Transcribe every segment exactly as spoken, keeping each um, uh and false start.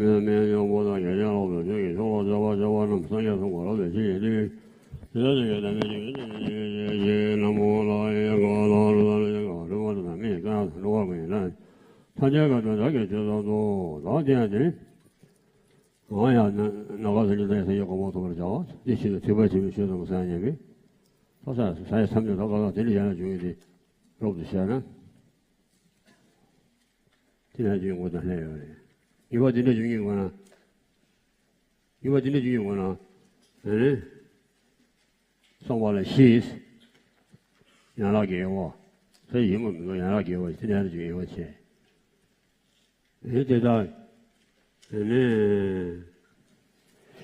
མེད་སྙམ་པོ་དང་། རྒྱལ་ཆེན་ལོག་པའི་ཆོས་ཀྱི་ཕྱོགས་ལ་སྐྱོད་པ་སྐྱོབ་པ་རྣམས་སངས་རྒྱས་གསུངས་པ་ལ་ལུས་ཤིང་ཡིན་ཏེ། དེ་ལྟར་ཆོས་ཀྱི་དམ་པའི་ཆོས་ཀྱི་ཆོས་ཀྱི་ཆོས་ཀྱི་ཆོས་ཀྱི་ནམ་མཁའ་ལ་ཡི་ག་ལ་ལ་ལ་ཡི་ག་རུ་མ་དང་མི་ཡི་སྐད་ནང་དུ་འགྲོ་བར་མི་ལ། ཐམས་ཅད་སྐད་དུ་བདག་གིས་ཆོས་བསྟན་ཏོ། ད་དེ་ཡང་དེ། འོ་ཡང་ན་ནམ་མཁའ་སེང་གེ་ལྟ་བུའི་སངས་རྒྱས་གོ་འཕང་ཐོབ་པར་བྱའོ། དེ་ཕྱིར་ཐེག་པ་ཆེན་པོའི་ཆོས་དང་ཟེར་ཡང་སྙམ་པའི། ཐོབ་ས་ས་ཡི་མཚམས་སྦྱོར་དང་བཀའ་ཐོག་དེ་འདྲ་ཡན་ལག་བཅུ་གཉིས་དེ་རོབ་ཏུ་བཤད་ན། དེ་ཡན་ལག་བཅུ་གཉིས་ངོ་དང་ལྷན་ཡོད་རེད། ངེས་པ་དེ་འདྲ་བཅུ་གཉིས་ངོ་ན། ངེས་པ་དེ་འདྲ་བཅུ་གཉིས་ངོ་ན། ཨེ། གསང་བ་ལ་བཞི། ཡན་ལག་གི་དབྱེ་བ། ས་ཡི་མ་མི་འདུག་ཡན་ལག་གི་དབྱེ་བ་དེ་ཡན་ལག་བཅུ་གཉིས་དབྱེ་བ་བྱས། ཨེ་དེ་དག་ཨེ་ནས།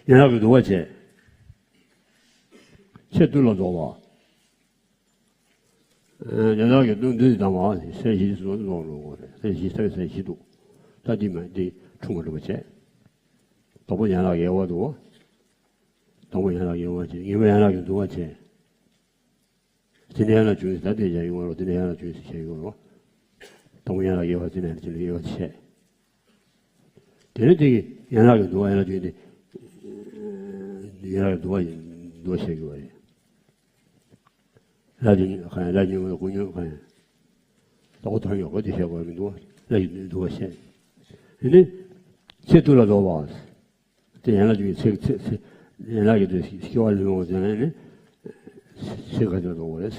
ཡན་ལག་གི་བསྡུ་བ་བྱས། ཚེ་བདུན་ལ་རྫོགས་པ། ཨེ་ཡན་ལག་གི་བདུན་བདུན་དུ་བསྡམས་པ་ས་བཞི་སུ་རྫོགས་འགྲོ་དགོས་རེད། ས་བཞི་ས་བཞི་ས་བཞི་འདུག་ད་འདི་མ་འདི་འཁྲུངས་པ་འགྲུབ་པ་བྱས། དང་པོ་ཡན་ལག་གི་དབྱེ་བ་འདུག་དང་པོ་ཡན་ལག་གི་དབྱེ་བ་བྱས། ངེས་པ་ཡན་ལག་གི་བསྡུ་བ་བྱས། དེ་ནས་ཡན་ལག་བཅུ་གཉིས་ད་དེ་བྱས་ཡོང་བ་རེད། དེ་ནས་ཡན་ལག་བཅུ་གཉིས་བྱས་ཡོང་བ་རེད། དང་པོ་ཡན་ལག་དབྱེ་བ་དེ་ནས་དེ་ནས་དབྱེ་བ་བྱས། དེ་ནས་དེ་གི་ཡན་ལག་གི་བསྡུ་བ་ཡན་ལག་བཅུ་གཉིས་དེ། ཡན་ལག་གི་བསྡུ་བ་ཡིན་བསྡུ་བ་བྱས་ཡོང་བ་རེད། ལ་གི་ཉོན་ཁ་ཡང་ལ་གི་ཉོན་ཁ་ཡང་ཀུན་ཉོན་ཁ་ཡང་། ལྟོ་གོ་ཐོན་ཡོད་གོ་དེ་བྱས་དགོས་མི་འདུག་ལ་གི་བསྡུ་བ་བྱས། དེ་ནས་ཚེ་བདུན་ལ་རྫོགས་པ། དེ་ཡན་ལག་བཅུ་གཉིས་ཚེ་ཚེ་ཚེ་ཡན་ལག་གི་དུས་སྐྱེ་བ་ལེན་འོང་ཟེར་ནས་ནི། ཚེ་ག་ཚོད་འགྲོ་དགོས་རེད།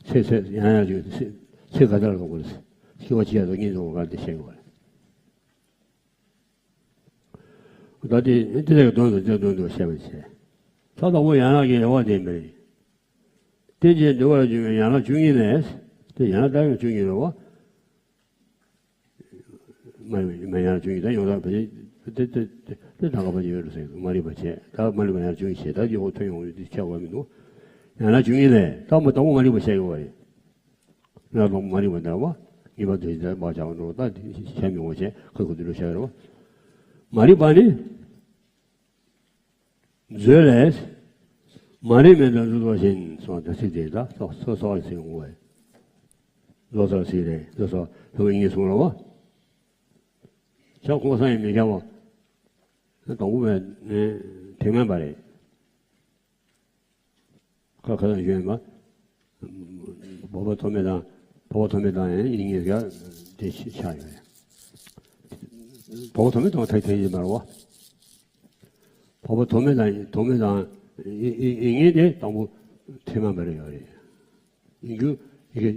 ཚེ་ཚེ་ཡན་ལག་བཅུ་གཉིས་ཚེ་ཚེ་ག་ཚོད་འགྲོ་དགོས་རེད། སྐྱེ་བ་ཅི་ཡང་རྫོགས་ཉིད་འགྲོ་དགོས་ག་དེ་བཤད་དགོས་རེད། ད་དེ་དེ་ལས་དོན་དུ་དེ་དོན་དུ་བཤད་པ་བྱས། ད་དང་པོ་ཡན་ལག་གི་དབྱེ་བ་དེ་མེད། རྟེན་ཅིང་འབྲེལ་བར་འབྱུང་བའི་ཡན་ལག་བཅུ་གཉིས་ལས། དེ་ཡན་ལག་ལྟ་བུ་བཅུ་གཉིས་རེད་བ། མ་རིག་པ་ཡན་ལག་བཅུ་གཉིས་ད་ཡོངས་གྲགས་པ་དེ་དེ་དེ་དེ་དེ་ད་ག་པ་ཅིག་ཡོད་རེད་ཟེར་གི་མ་རིག་པ་བྱས། ད་མ་རིག་པ་ཡན་ལག་བཅུ་གཉིས་བྱས། ད་ཡོད་ཐོན་ཡོང་ཡོད་དེ་ཆགས་པ་མི་འདུག་ཡན་ལག་བཅུ་གཉིས་ལས་ད་མ་དང་པོ་མ་རིག་པ་བཤད་ཡོད་པ་རེད། ཡན་ལག་དང་པོ་མ་རིག་པ་འདྲ་བ། ངེས་པ་དེ་ལྟར་མ་ཆགས་པ་འགྲོ། ད་དེ་བྱས་མི་འོང་བྱས་ཁ་ཁུ་དུ་འགྲོ་བཤད་རེད་བ། མ་རིག་པ་ནི། མཛོད་ལས། མ་རིག་མེ་འདོད་མཛོད་རྫོགས་བཞིན་སོགས་ད་ཚིག་དེ་ད་སོ་སོ་སོ་ལ་ཚིག་ཡོང་བས། རྫོགས་ཚར་ཚིག་རེད། རྫོགས་སོ་ལྷུ་བའི་གཉིས་གསུང་རོ་བ། ཆ་ཁོ་ས་ཡི་མི་ཁྱབ་པ། དང་པོ་བས་ནི་དེ་མེད་པ་རེད། ཁ་ཁ་དང་གཞོན་པ། འཕགས་པ་ཐོགས་མེད་དང་འཕགས་པ་ཐོགས་མེད་དང་ཡིན་ངེས་ཀྱང་དེ་ཆགས་ཡོད་རེད། འཕགས་པ་ཐོགས་མེད་དང་ཐད་ཐད་ཡིན་པར་བ། འཕགས་པ་ཐོགས་མེད་དང་ཐོགས་མེད་དང་ཡིན་ངེས་དེ་དང་པོ་ཐེ་མ་པ་རེ་ཡོད་རེད། ཡིན་རྒྱུ་ཡི་གེ་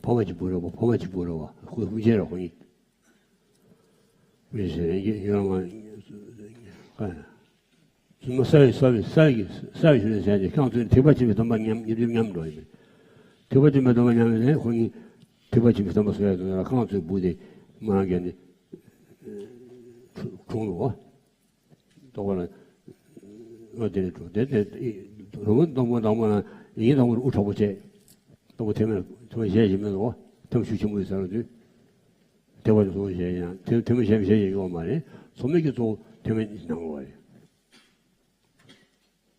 ཕ་མ་གཅིག་པུ་རེད་བ། ཕ་མ་གཅིག་པུ་རེད་བ། ཧུ་ཧུ་ཅན་རེད་ཁོ་གཉིས། མི་ཟེར་ཡིན་གྱི་ཡོད་མ། ཨ། ཚུལ་མ་ས་ཡི་ས་བའི་ས་ཡི་ས་ཡི་ཞུ་ནས་ཟེར་ཏེ་རྐང་ཚུལ་ཐེག་པ་ཆེན་པོའི་སྡོམ་པ་མཉམ་ཉིད་དུ་མཉམ་འགྲོ་ཡིན་པས། ཐེག་པ་ཆེན་པོའི་སྡོམ་པ་མཉམ་ནས་ཁོ་གཉིས་ཐེག་པ་ཆེན་པོའི་སྡོམ་པ་བཟོ་ཡ་དང་རྐང་ཚུལ་བུ་དེ་མ་རང་རྒྱལ་ནས་གྲོངས་འགྲོ་བ། རྟོགས་པ་ལ་ཨ་དེ་ནས་གྲོངས་དེ་དེ་རོ་མ་སྡོམ་པ་དང་པོ་ན་ཡིན་སྡོམ་པ་དབུ་དྲག་པོ་བྱས། སྡོམ་པ་ཐེག་མ་ཐེག་མ་གཞལ་བྱེད་མེད་དོ། ཐེག་མ་ཤུགས་ཆེན་པོ་ཡིན་ས་རུ་དུས། ཐེག་པ་ཆེན་པོ་གཞལ་ཡང་ཐེག་ཐེག་མ་གཞན་གཞན་ཡོད་མ་རེད། ཚོགས་མེད་ཀྱི་གཙོ་བོ་ཐེག་མ་གནང་བ་རེད།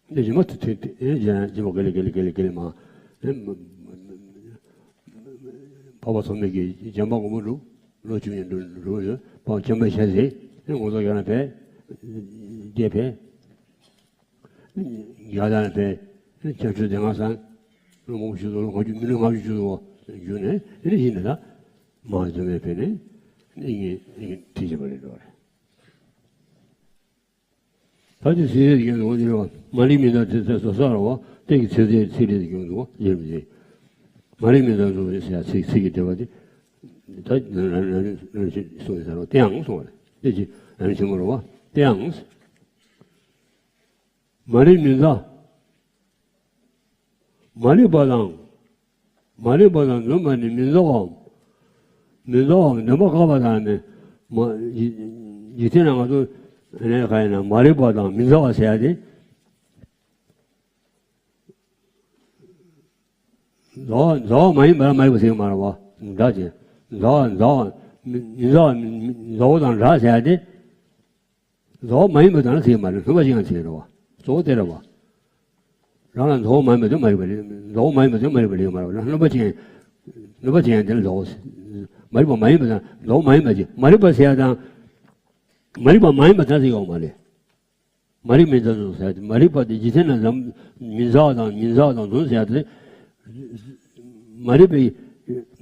འདི་རྗེས་མ་ཐེག་ཐེག་ཐེག་རྗེས་རྗེས་མ་ག་ལེ་ག་ལེ་ག་ལེ་ག་ལེ་མ། འཕགས་པ་ཚོགས་མེད་ཀྱི་བྱམས་པ་མགོན་པོ་འགྲུབ། ལོ་བཅུ་ཡན་འགྲུབ་འགྲུབ་ཡོད། འཕགས་པ་བྱམས་པའི་ཞལ་ཟས་ངོ་མཚར་རྒྱ་ལ་ཕེབས། རྒྱས་ཕེབས། རྒྱ་ལ་ཕེབས། བྱང་ཆུབ་སྡེ་ལྔ་སངས། ལོ་མང་པོ་བཞུགས་འདུག་ལོ་ལྔ་བཅུ་མི་ལོ་ལྔ་བཅུ་བཞུགས་འདུག་བཞུགས་ནས་ཨེ་ནི་ཡིན་ན་ད། མ་འཛོམས་པའི་ཕན་ནི། ཨེ་ངེས་ཨེ་ངེས་དེ་བྱེད་པ་རེད་འགྲོ་རེད། ད་དེ་ཚིག་རེ་རྒྱན་འདུག་འདི་རེད་བ། མ་རིག་མི་འདའ་ཚེ་ཚེ་སོ་སོ་ར་བ། སྟེང་གི་ཚེ་ཚེ་ཚིག་རེ་རྒྱན་འདུག་ཡེ་མི་ཚེ། མ་རིག་མི་འདའ་ཚོ་ཟེར་ཡ་ཚིག་ཚིག་གི་འབྲེལ་བ་དེ། ད་རང་རང་རང་རང་ཞིག་གསུངས་ཡོད་ས་ར་བ། དེའང་གསུངས་པ་རེད། དེ་ཅི་རང་ཆེན་མོ་ར་བ། དེའང་། མ་རིག་མི་འདའ། མ་རིག་པ་དང་། མ་རིག་པ་དང་འཛོམས་པ་ནི་མི་འདའ་བའམ། མི་འདའ་བའམ་འདོད་པ་བཀག་པ་དང་ནི། མ་འཇིག་རྟེན་ན་ང་ཚོ་ནས་ག་ཡིན་ན་མ་རིག་པ་དང་མི་འདའ་བ་ཟེར་ཡ་དེ། འདའ་བ་འདའ་བ་མ་ཡིན་པ་ལ་མ་རིག་པ་ཟེར་གྱི་མ་རེད་བ། འདྲ་ཅེ། འདའ་བ་འདའ་བ་མི་མི་འདའ་བ་མི་མི་འདའ་བ་དང་འདྲ་ཟེར་ཡ་དེ། རྫོགས་མ་ཡིན་པ་དང་ཚིག་མ་རེད། སྣོན་པ་ཅན་ཡང་ཚིག་རེད་བ། གཙོ་བོ་དེ་རེད་བ། རང་ལ་རྫོགས་མ་ཡིན་པ་དེ་མ་རིག་པ་རེད། རྫོགས་མ་ཡིན་པ་དེ་མ་རིག་པ་རེད་མ་རེད་བ། སྣོན་པ་ཅན། སྣོན་པ་ཅན་ཡང་དེ་ལ་རྫོགས། མ་རིག་པ་མ་ཡིན་པ་དང་རྫོགས་མ་ཡིན་པ་ཅིག་མ་རིག་པ་ཟེར་ཡ་དང་། མ་རིག་པ་མ་ཡིན་པ་ཙམ་ཞིག་ཡོད་མ་རེད། མ་རིག་མིན་ཙམ་བཟུང་ཟེར་ཏེ། མ་རིག་པ་དེ་ཇི་སྲིད་ན་ལམ་མིན་འཛག་པ་དང་མིན་འཛག་པ་དང་བཟུང་ཟེར་ཏེ། མ་རིག་པའི་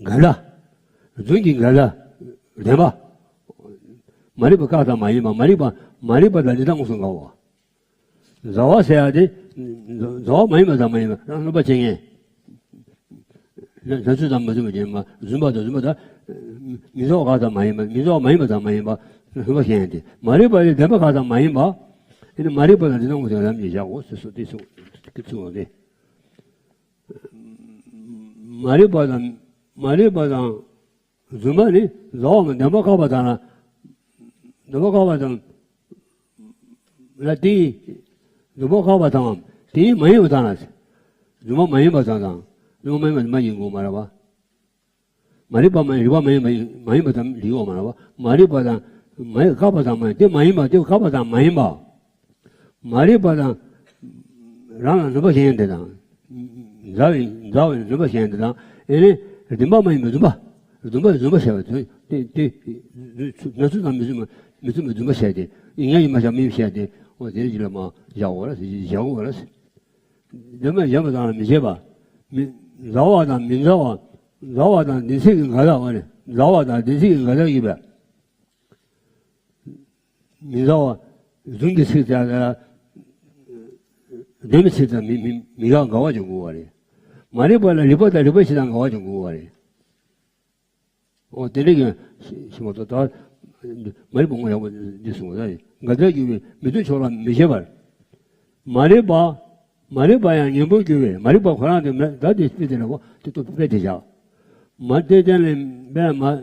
འགལ་ཟླ། རྫུན་གྱི་འགལ་ཟླ། བདེན་པ། མ་རིག་པ་བཀག་དང་མ་ཡིན་པ། མ་རིག་པ་མ་རིག་པ་དང་འདི་དག་མངོན་སུམ་འགལ་བ། འཛག་པ་ཟེར་ཡ་དེ། འཛག་པ་མ་ཡིན་པ་དང་མ་ཡིན་པ་རང་སྣང་བ་བྱེད་མཁན། ལ་ལ་ཚུལ་དང་མ་བཟུང་བ་ཅན་མ། བཟུང་བ་དང་བཟུང་བ་དང་། མི་རྫོགས་པ་དང་མ་ཡིན་པ། མི་རྫོགས་པ་མ་ཡིན་པ་དང་མ་ཡིན་པ། བཟུང་བ་ཞེས་ཏེ། མ་རིག་པ་ཡི་བདེན་པ་བཀག་དང་མ་ཡིན་པ། ཨེ་ནི་མ་རིག་པ་དང་འདི་སྣང་ངོ་ཟེར་ལམ་གྱི་བཞག་གོ་ཟེར་སོ། དེ་ཚོ་དེ་ཚོ་དེ། མ་རིག་པ་དང་མ་རིག་པ་དང་བཟུང་བ་ནི་རྫོགས་པ་མ་བདེན་པ་བཀག་པ་དང་ལ། བདེན་པ་བཀག་པ་དང་། ལ་དེའི་བདེན་པ་བཀག་པ་དང་དེའི་མ་ཡིན་པ་དང་ལ། བཟུང་བ་མ་ཡིན་པ་དང་དང་། བཟུང་བ་མ་ཡིན་པ་མ་ཡིན་དགོས་མ་རེད་པ། མ་རིག་པ་མ་ཡིན། རིག་པ་མ་ཡིན་པ་ཡིན། མ་ཡིན་པ་དང་རིག་པ་མ་རེད་པ། མ་རིག་པ་དང་མ་ཡིན་བཀག་པ་དང་མ་ཡིན། དེ་མ་ཡིན་པ་དེ་བཀག་པ་དང་མ་ཡིན་པ། མ་རིག་པ་དང་རང་ལ་ནུས་པ་གཞན་དེ་དང་། འཛག་པའི་འཛག་པའི་ནུས་པ་གཞན་དེ་དང་། ཨེ་ནི་བདེན་པ་མ་ཡིན་པའི་བཟུང་བ། བཟུང་བ་བཟུང་བ་བྱས་པ་དེ་དེ་དེ་ན་ཚུལ་དང་མི་མཚུངས་པ་མི་མཚུངས་པའི་བཟུང་བ་བྱས་ཏེ། ཡིན་ཡང་ཡིན་པ་བཞག་མིན་བཞག་སྟེ། འོ་དེ་རིགས་ལ་མ་བཞག་འོ་ར་ཟེར། བཞག་འོ་ར་ཟེར། བདེན་པ་གཞན་པ་དང་མི་བྱེད་པ། མི་འཛག་པ་དང་མི་འཛག་པ། འཛག་པ་དང་བདེན་ཚིག་གི་འགལ་ཟླ་བ་ནི། འཛག་པ་དང་བདེན་ཚིག་གི་འགལ་ཟླ་ཡིན་པས། མི་འཛག་པ། རྫུན་གྱི་ཚིག་དང་། བདེན་པའི་ཚིག་དང་མི་མི་མི་འགལ་འགལ་བ་ཅིག་དགོས་པ་རེད། མ་རིག་པ་ལ་རིག་པ་དང་རིག་པ་ཞིག་དང་འགལ་བ་ཅིག་དགོས་པ་རེད། འོ་དེ་འདྲ་གི་ཞིག་མ་གཏོགས་ད། མ་རིག་པ་ངོ་ཡག་པོ་འདི་གསུངས་པ་ད། འགལ་ཟླར་གྱུར་པའི་མི་ལྡན་ཕྱོགས་ལ་མི་བྱེད་པར། མ་རིག་པ། མ་རིག་པ་ཡང་གཉེན་པོར་གྱུར་པའི། མ་རིག་པ་ཁོ་རང་དེ་མ་ད་དེ་དཔེ་དེ་ལ་འོ་དེ་ལྟོས་དཔེ་དེ་བཞག་མ་དེ་ཅན་ལས་པས་མ།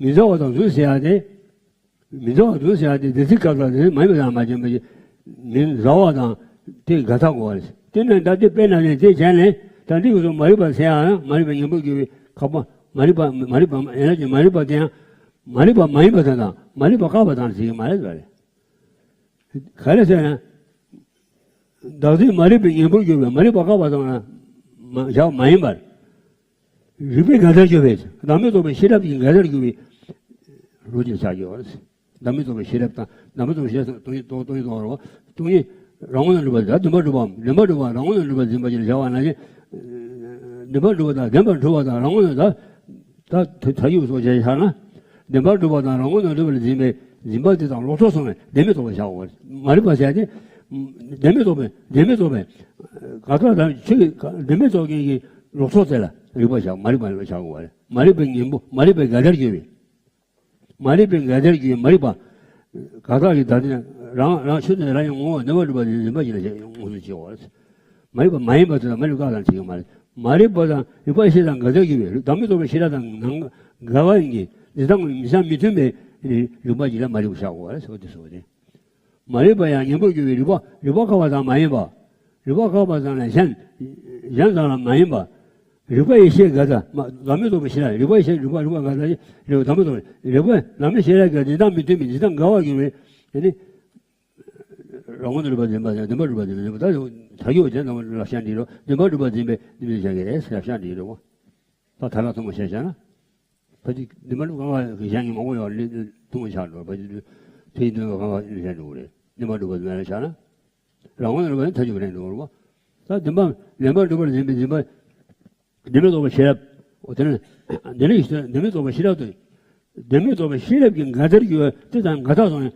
མི་འཛག་པ་དང་བཟུང་ཟེར་ཡ་དེ། མི་འཛག་པ་བཟུང་ཟེར་ཡ་དེ་བདེན་ཚིག་སྐབས་ལ་དེ་མ་ཡིན་པ་དང་མ་བྱས་པ་ཞིག་མི་འཛག་པ་དང་དེ་འགལ་ཟླ་དགོས་པ་རེད། དེ་ནས་ད་དེ་དཔེར་ན་ནི་དེ་བྱས་ནས་ད་འདི་ཡོད་དོ། མ་རིག་པ་ཟེར་ཡ་ཡང་མ་རིག་པའི་གཉེན་པོར་གྱུར་པའི་ཁ་པ། མ་རིག་པ་མ་རིག་པ་ཡིན་ན་ཀྱང་མ་རིག་པ་དེ་ཡང་མ་རིག་པ་མ་ཡིན་པ་དང་དང་མ་རིག་པ་བཀག་པ་དང་ཟེར་གྱི་མ་རེད་པ་རེད། ག་རེ་ཟེར་ན། བདག་འཛིན་མ་རིག་པའི་གཉེན་པོར་གྱུར་པའི་མ་རིག་པ་བཀག་པ་དང་ལ་མ་བཞག་མ་ཡིན་པར། རིག་པའི་འགལ་ཟླར་གྱུར་པའི་བདག་མེད་རྟོགས་པའི་ཤེས་རབ་ཀྱི་འགལ་ཟླར་གྱུར་པའི་རོ་ཅན་ཆགས་ཀྱི་ཡོད་རེད། བདག་མེད་རྟོགས་པའི་ཤེས་རབ་དང་། བདག་མེད་རྟོགས་པའི་ཤེས་རབ་དང་སྟོང་ཉིད་རྟོགས་སྟོང་ཉིད་རྟོགས་རེད་པ། སྟོང་ཉིད་རང་ངོ་ནས་གྲུབ་པ་དང་བདེན་པར་གྲུབ་པའམ་བདེན་པར་གྲུབ་པ་རང་ངོ་ནས་གྲུབ་པར་འཛིན་པ་ཅིག་ལ་བཞག་པ་ན་ནི། བདེན་པར་གྲུབ་པ་དང་བདེན་པར་གྲུབ་པ་དང་རང་ངོ་ནས་ད། ད་དེ་ཐ་ཡུག་སོགས་བྱས་བཞག་ན། བདེན་པར་གྲུབ་པ་དང་རང་ངོ་ནས་གྲུབ་པར་འཛིན་པའི་འཛིན་པ་དེ་དག་ལོག་རྟོག་སོང་བས་བདེན་མེད་རྟོགས་པར་བཞག་པ་རེད། མ་རིག་པ་ཟེར་ཏེ། བདེན་མེད་རྟོགས་པའི་བདེན་མེད་རྟོགས་པའི། དགག་རྟོག་དང་ཆོས་ཀྱི་བདེན་མེད་རྟོགས་མཁན་གྱི་ལོག་རྟོག་དེ་ལ་རིག་པ་བཞག་མ་རིག་པ་ལ་བཞག་དགོས་པ་རེད། མ་རིག་པའི་གཉེན་པོ་མ་རིག་པའི་འགལ་ཟླར་གྱུར་པའི། མ་རིག་པའི་འགལ་ཟླར་གྱུར་པའི་མ་རིག་པ། དགག་རྟོག་གི་བདག་ཉིད་རང་རང་ཆོས་ཅན། རང་ཉིད་ངོ་བོ་བདེན་པར་གྲུབ་པ་དེ་འཛིན་པ་ཞིག་ལ་མངོན་སུམ་བྱེད་པ་རེད། མ་རིག་པ་མ་ཡིན་པ་དེ་དང་མ་རིག་པ་བཀག་དང་བྱེད་ཀྱི་མ་རེད། མ་རིག་པ་དང་རིག་པ་ཡེ་ཤེས་དང་འགལ་ཟླར་གྱུར་པའི་བདག་མེད་རྟོགས་པའི་ཤེས་རབ་དང་ནང་འགལ་བ་ཡིན་གྱི་འདི་དང་མི་སམ་མི་མཐུན་པའི་རིག་པ་ཅིག་ལ་མ་རིག་པ་བཞག་དགོས་པ་རེད་ཟེར་བ་དེ་ཟེར་བ་རེད། མ་རིག་པ་ཡང་གཉེན་པོར་གྱུར་པའི་རིག་པ། རིག་པ་བཀག་པ་དང་མ་ཡིན་པ། རིག་པ་བཀག་པ་ཙམ་ལ་གཞན། གཞན་ཙམ་ལ་མ་ཡིན་པ། རིག་པ་ཡེ་ཤེས་འགལ་ཟླ། མ་བདག་མེད་རྟོགས་པའི་ཤེས་རབ། རིག་པ་ཡེ་ཤེས་རིག་པ་རིག་པ་འགལ་ཟླ་ཡི་རིག་པ་བདག་མེད་རྟོགས་པའི་རིག་པ་བདག་མེད་ཤེས་རབ་ཀྱི་འདི་དང་མི་མཐུན་པའི་འདི་དང་འགལ་བར་གྱུར་པའི་དེ་ནི། རང་ངོ་ནས་གྲུབ་པར་འཛིན་པ་དང་བདེན་པར་གྲུབ་པར་འཛིན་པ། ད་ད་གྱུར་པ་དེ་རྣམས་ལ་བཤད་འདི་རོ། བདེན་པར་གྲུབ་པར་འཛིན་པའི་འདི་མི་བྱ་གི་རེད་ཟེར་བཤད་འདི་རོ། ད་ཐ་ན་ཐུང་མ་བཤད་བྱ་ན། ཕ་གི་འདི་མ་གྲུབ་གང་ག་གཞན་གྱི་མང་པོ་ཡོད་རེད། ཐུང་མ་ཆགས་འགྲོ། ཕ་གི་དེ་ཡིན་དུས་གང་ག་ལས་བྱ་འགྲོ་གི་རེད། འདི་མ་གྲུབ་པ་འདི་མ་ལས་བྱ་ན། རང་ངོ་ནས་རུ་བ་ནི་ཐ་གྱུར་པ་རེད་འགྲོ་གི་རེད་པ། ད་བདེན་པ་ལེན་པར་འགྲུབ་པར་འཛིན་པའི་འཛིན་པ། བདེན་མེད་རྟོགས་པའི་ཤེས་རབ། འོ་དེ་ནི་བདེན་མེད་བདེན་མེད་རྟོགས་པའི་ཤེས་རབ་ཏུ། བདེན་མེད་རྟོགས་པའི་ཤེས་རབ་ཀྱི་འགལ་ཟླར་གྱུར་པ་དེ་དང་འགལ་ཟླར་སོང་ནས།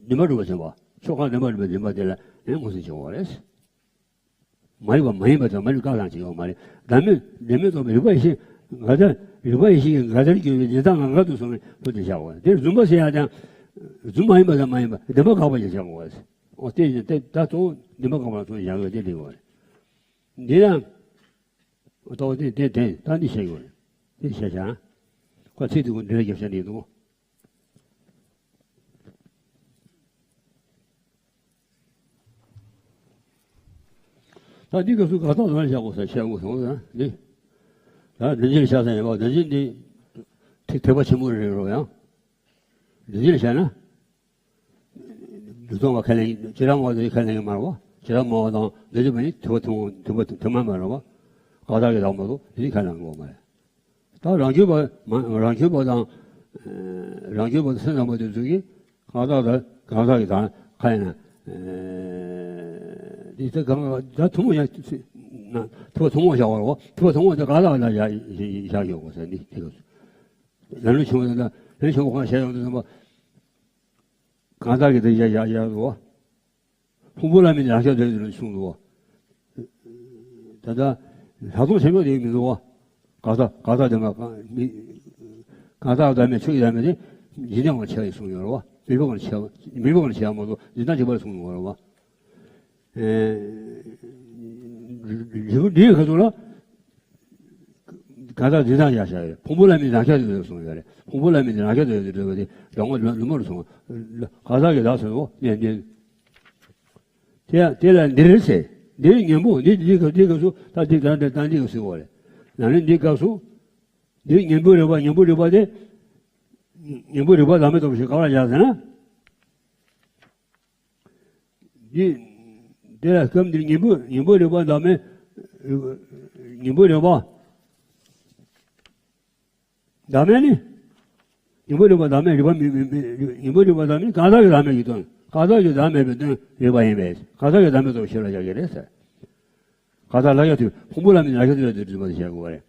བདེན་པར་གྲུབ་པར་འཛིན་པ། ཕྱོགས་གང་བདེན་པར་གྲུབ་པར་འཛིན་པ་དེ་ལ་ནི་མངོན་སུམ་བྱེད་པ་རེད། མ་རིག་པ་མ་ཡིན་པ་དང་མ་རིག་བཀག་དང་བྱེད་ཡོད་མ་རེད། བདེན་མེད་བདེན་མེད་རྟོགས་པའི་རིག་པ་ཡེ་ཤེས་འགལ་ཟླ། རིག་པ་ཡེ་ཤེས་ཀྱི་འགལ་ཟླར་གྱུར་པའི་འདི་དག་ངང་འགལ་དུ་སོང་བའི་ལུགས་དེ་བཞག་པ་རེད། དེར་བཟུང་བ་ཟེར་ཡ་ཀྱང་། བཟུང་མ་ཡིན་པ་དང་མ་ཡིན་པ་བདེན་པ་བཀག་པ་ཞིག་བཞག་དགོས་པ་རེད། འོ་དེ་བཞིན་དེ་ད་གཙོ་བོ་བདེན་པ་བཀག་པ་ལ་སོང་བཞག་ཡོད་དེ་འགྲིག་པ་རེད། འདི་ཡང་། ད་འོ་དེ་དེ་དེ་ད་འདི་བཤད་ཡོད་རེད། དེ་བཤད་བྱ། ཁོ་ཚིག་དེ་ཀུན་འདི་ལ་རྒྱབ་བཤད་འདི་འདུག་ད་འདི་སྐབས་སུ་དགག་རྟོག་ལ་བཞག་དགོས་ས་བཤད་དགོས་སོང་ན་འདི། ད་འདི་འདྲ་བཤད་ས་ཡིན་པ་འདི་འདི་འདི། ཐེག་ཐེག་པ་ཆེན་པོ་རེད་རོ་ཡང་། འདི་འདྲ་བཤད་ན། འདི་ཚོ་ང་ཁས་ལེན་བྱེ་བྲག་སྨྲ་བ་དེ་ཁས་ལེན་གྱི་མ་རེད་པ། བྱེ་བྲག་སྨྲ་བ་དང་འདི་ཚོ་བས་ནི་ཐེག་པ་ཐུན་མོང་ཐེག་པ་ཐུན་མོང་མ་རེད་པ། དགག་རྟོག་གི་དག་མ་གཏོགས་འདི་ཁས་ལེན་དགོས་མ་རེད། ད་རང་རྒྱུད་པ་མ་རང་རྒྱུད་པ་དང་། རང་རྒྱུད་པ་དང་སེམས་ཙམ་པ་དེ་ཚོ་གིས། གང་ཟག་དང་གང་ཟག་གི་དང་ག་ཡིན་ན། འདི་ཚེ་གང་ཟག་ཐུན་མོང་ཡང་ན་ཐུབ་པ་ཐུན་མོང་བཞག་པ་རེད་བ། ཐུབ་པ་ཐུན་མོང་དེ་གང་ཟག་ལ་བཞག་བཞག་ཡོད་པ་ཟེར་འདི་དེ་ག་ལམ་རིམ་ཆེན་མོ་དེ་ལ་ལམ་རིམ་ཆེན་མོ་གང་བཞག་ཡོང་དུས་ཙམ་པ། གང་ཟག་གི་དེ་བཞག་བཞག་བཞག་འདུག་བ། ཕུང་པོ་ལ་མི་རང་ཤ་དོད་དུ་གསུངས་འདུག་བ། ད་ལྟ་ལྷག་མཐོང་ཆེན་པོ་དེ་མི་འདུག་བ། གང་ཟག་གང་ཟག་དེ་མ་གང་མི་གང་ཟག་བདག་མེད་ཆོས་ཀྱི་བདག་མེད་དེ་འཇིག་རྟེན་པར་ཆགས་ཡོད་གསུངས་ཡོད་རེད་བ། མི་སྤོང་བར་བྱེད་མི་སྤོང་བར་བྱེད་མ་གཏོགས་འཇིག་རྟེན་འཇིག་པར་གསུངས་ཡོད་རེད་བ། ཨེ། འདི་ཁ་ཐུག་ལ། གང་ཟག་འཛིན་སྟངས་ཡང་བཞག་ཡོད། ཕུང་པོ་ལ་མི་རང་ཤ་དོད་དུ་གསུངས་ཡོད་རེད། ཕུང་པོ་ལ་མི་རང་ཤ་དོད་དུ་འགྲོ་བ་དེ་རང་ངོ་ལུང་མོར་སོང་། གང་ཟག་གི་བདག་ཟེར་ནོ་ནས་ནས། དེ་ཡང་དེ་ལ་འདིར་ཟེར། འདིར་གཉེན་པོ་འདི་འདི་སྐབས་འདི་སྐབས་སུ་ད་འདི་གང་འདྲ་ད་འདི་སྐབས་སུ་བ་རེད། ན་ནི་འདི་སྐབས་སུ། འདིར་གཉེན་པོའི་རིག་པ་གཉེན་པོའི་རིག་པ་དེ། གཉེན་པོའི་རིག་པ་བདག་མེད་རྟོགས་པའི་ཕྱིར་ག་པར་བཞག་ཟེར་ན། འདི། དེ་ལ་སྐབས་འདིར་གཉེན་པོ་གཉེན་པོའི་རིག་པ་བདག་མེད། གཉེན་པོའི་རིག་པ། བདག་མེད་ནི། གཉེན་པོའི་རིག་པ་བདག་མེད་རིག་པ་མེད་མེད་མེད་གཉེན་པོའི་རིག་པ་བདག་མེད་གང་ཟག་གི་བདག་མེད་ཀྱི་དོན། གང་ཟག་གི་བདག་མེད་པའི་དོན་རིག་པ་ཡིན་པས་གང་ཟག་གི་བདག་མེད་རྟོགས་ཤེས་ལ་བཞག་གི་རེད་ཟེར། གང་ཟག་ལ་ཡོད་དུས་ཕུང་པོ་ལ་མི་ལ་ཡོད་དུས་ཡོད་དུས་འདྲི་བ་དེ་བྱ་དགོས་པ་རེད།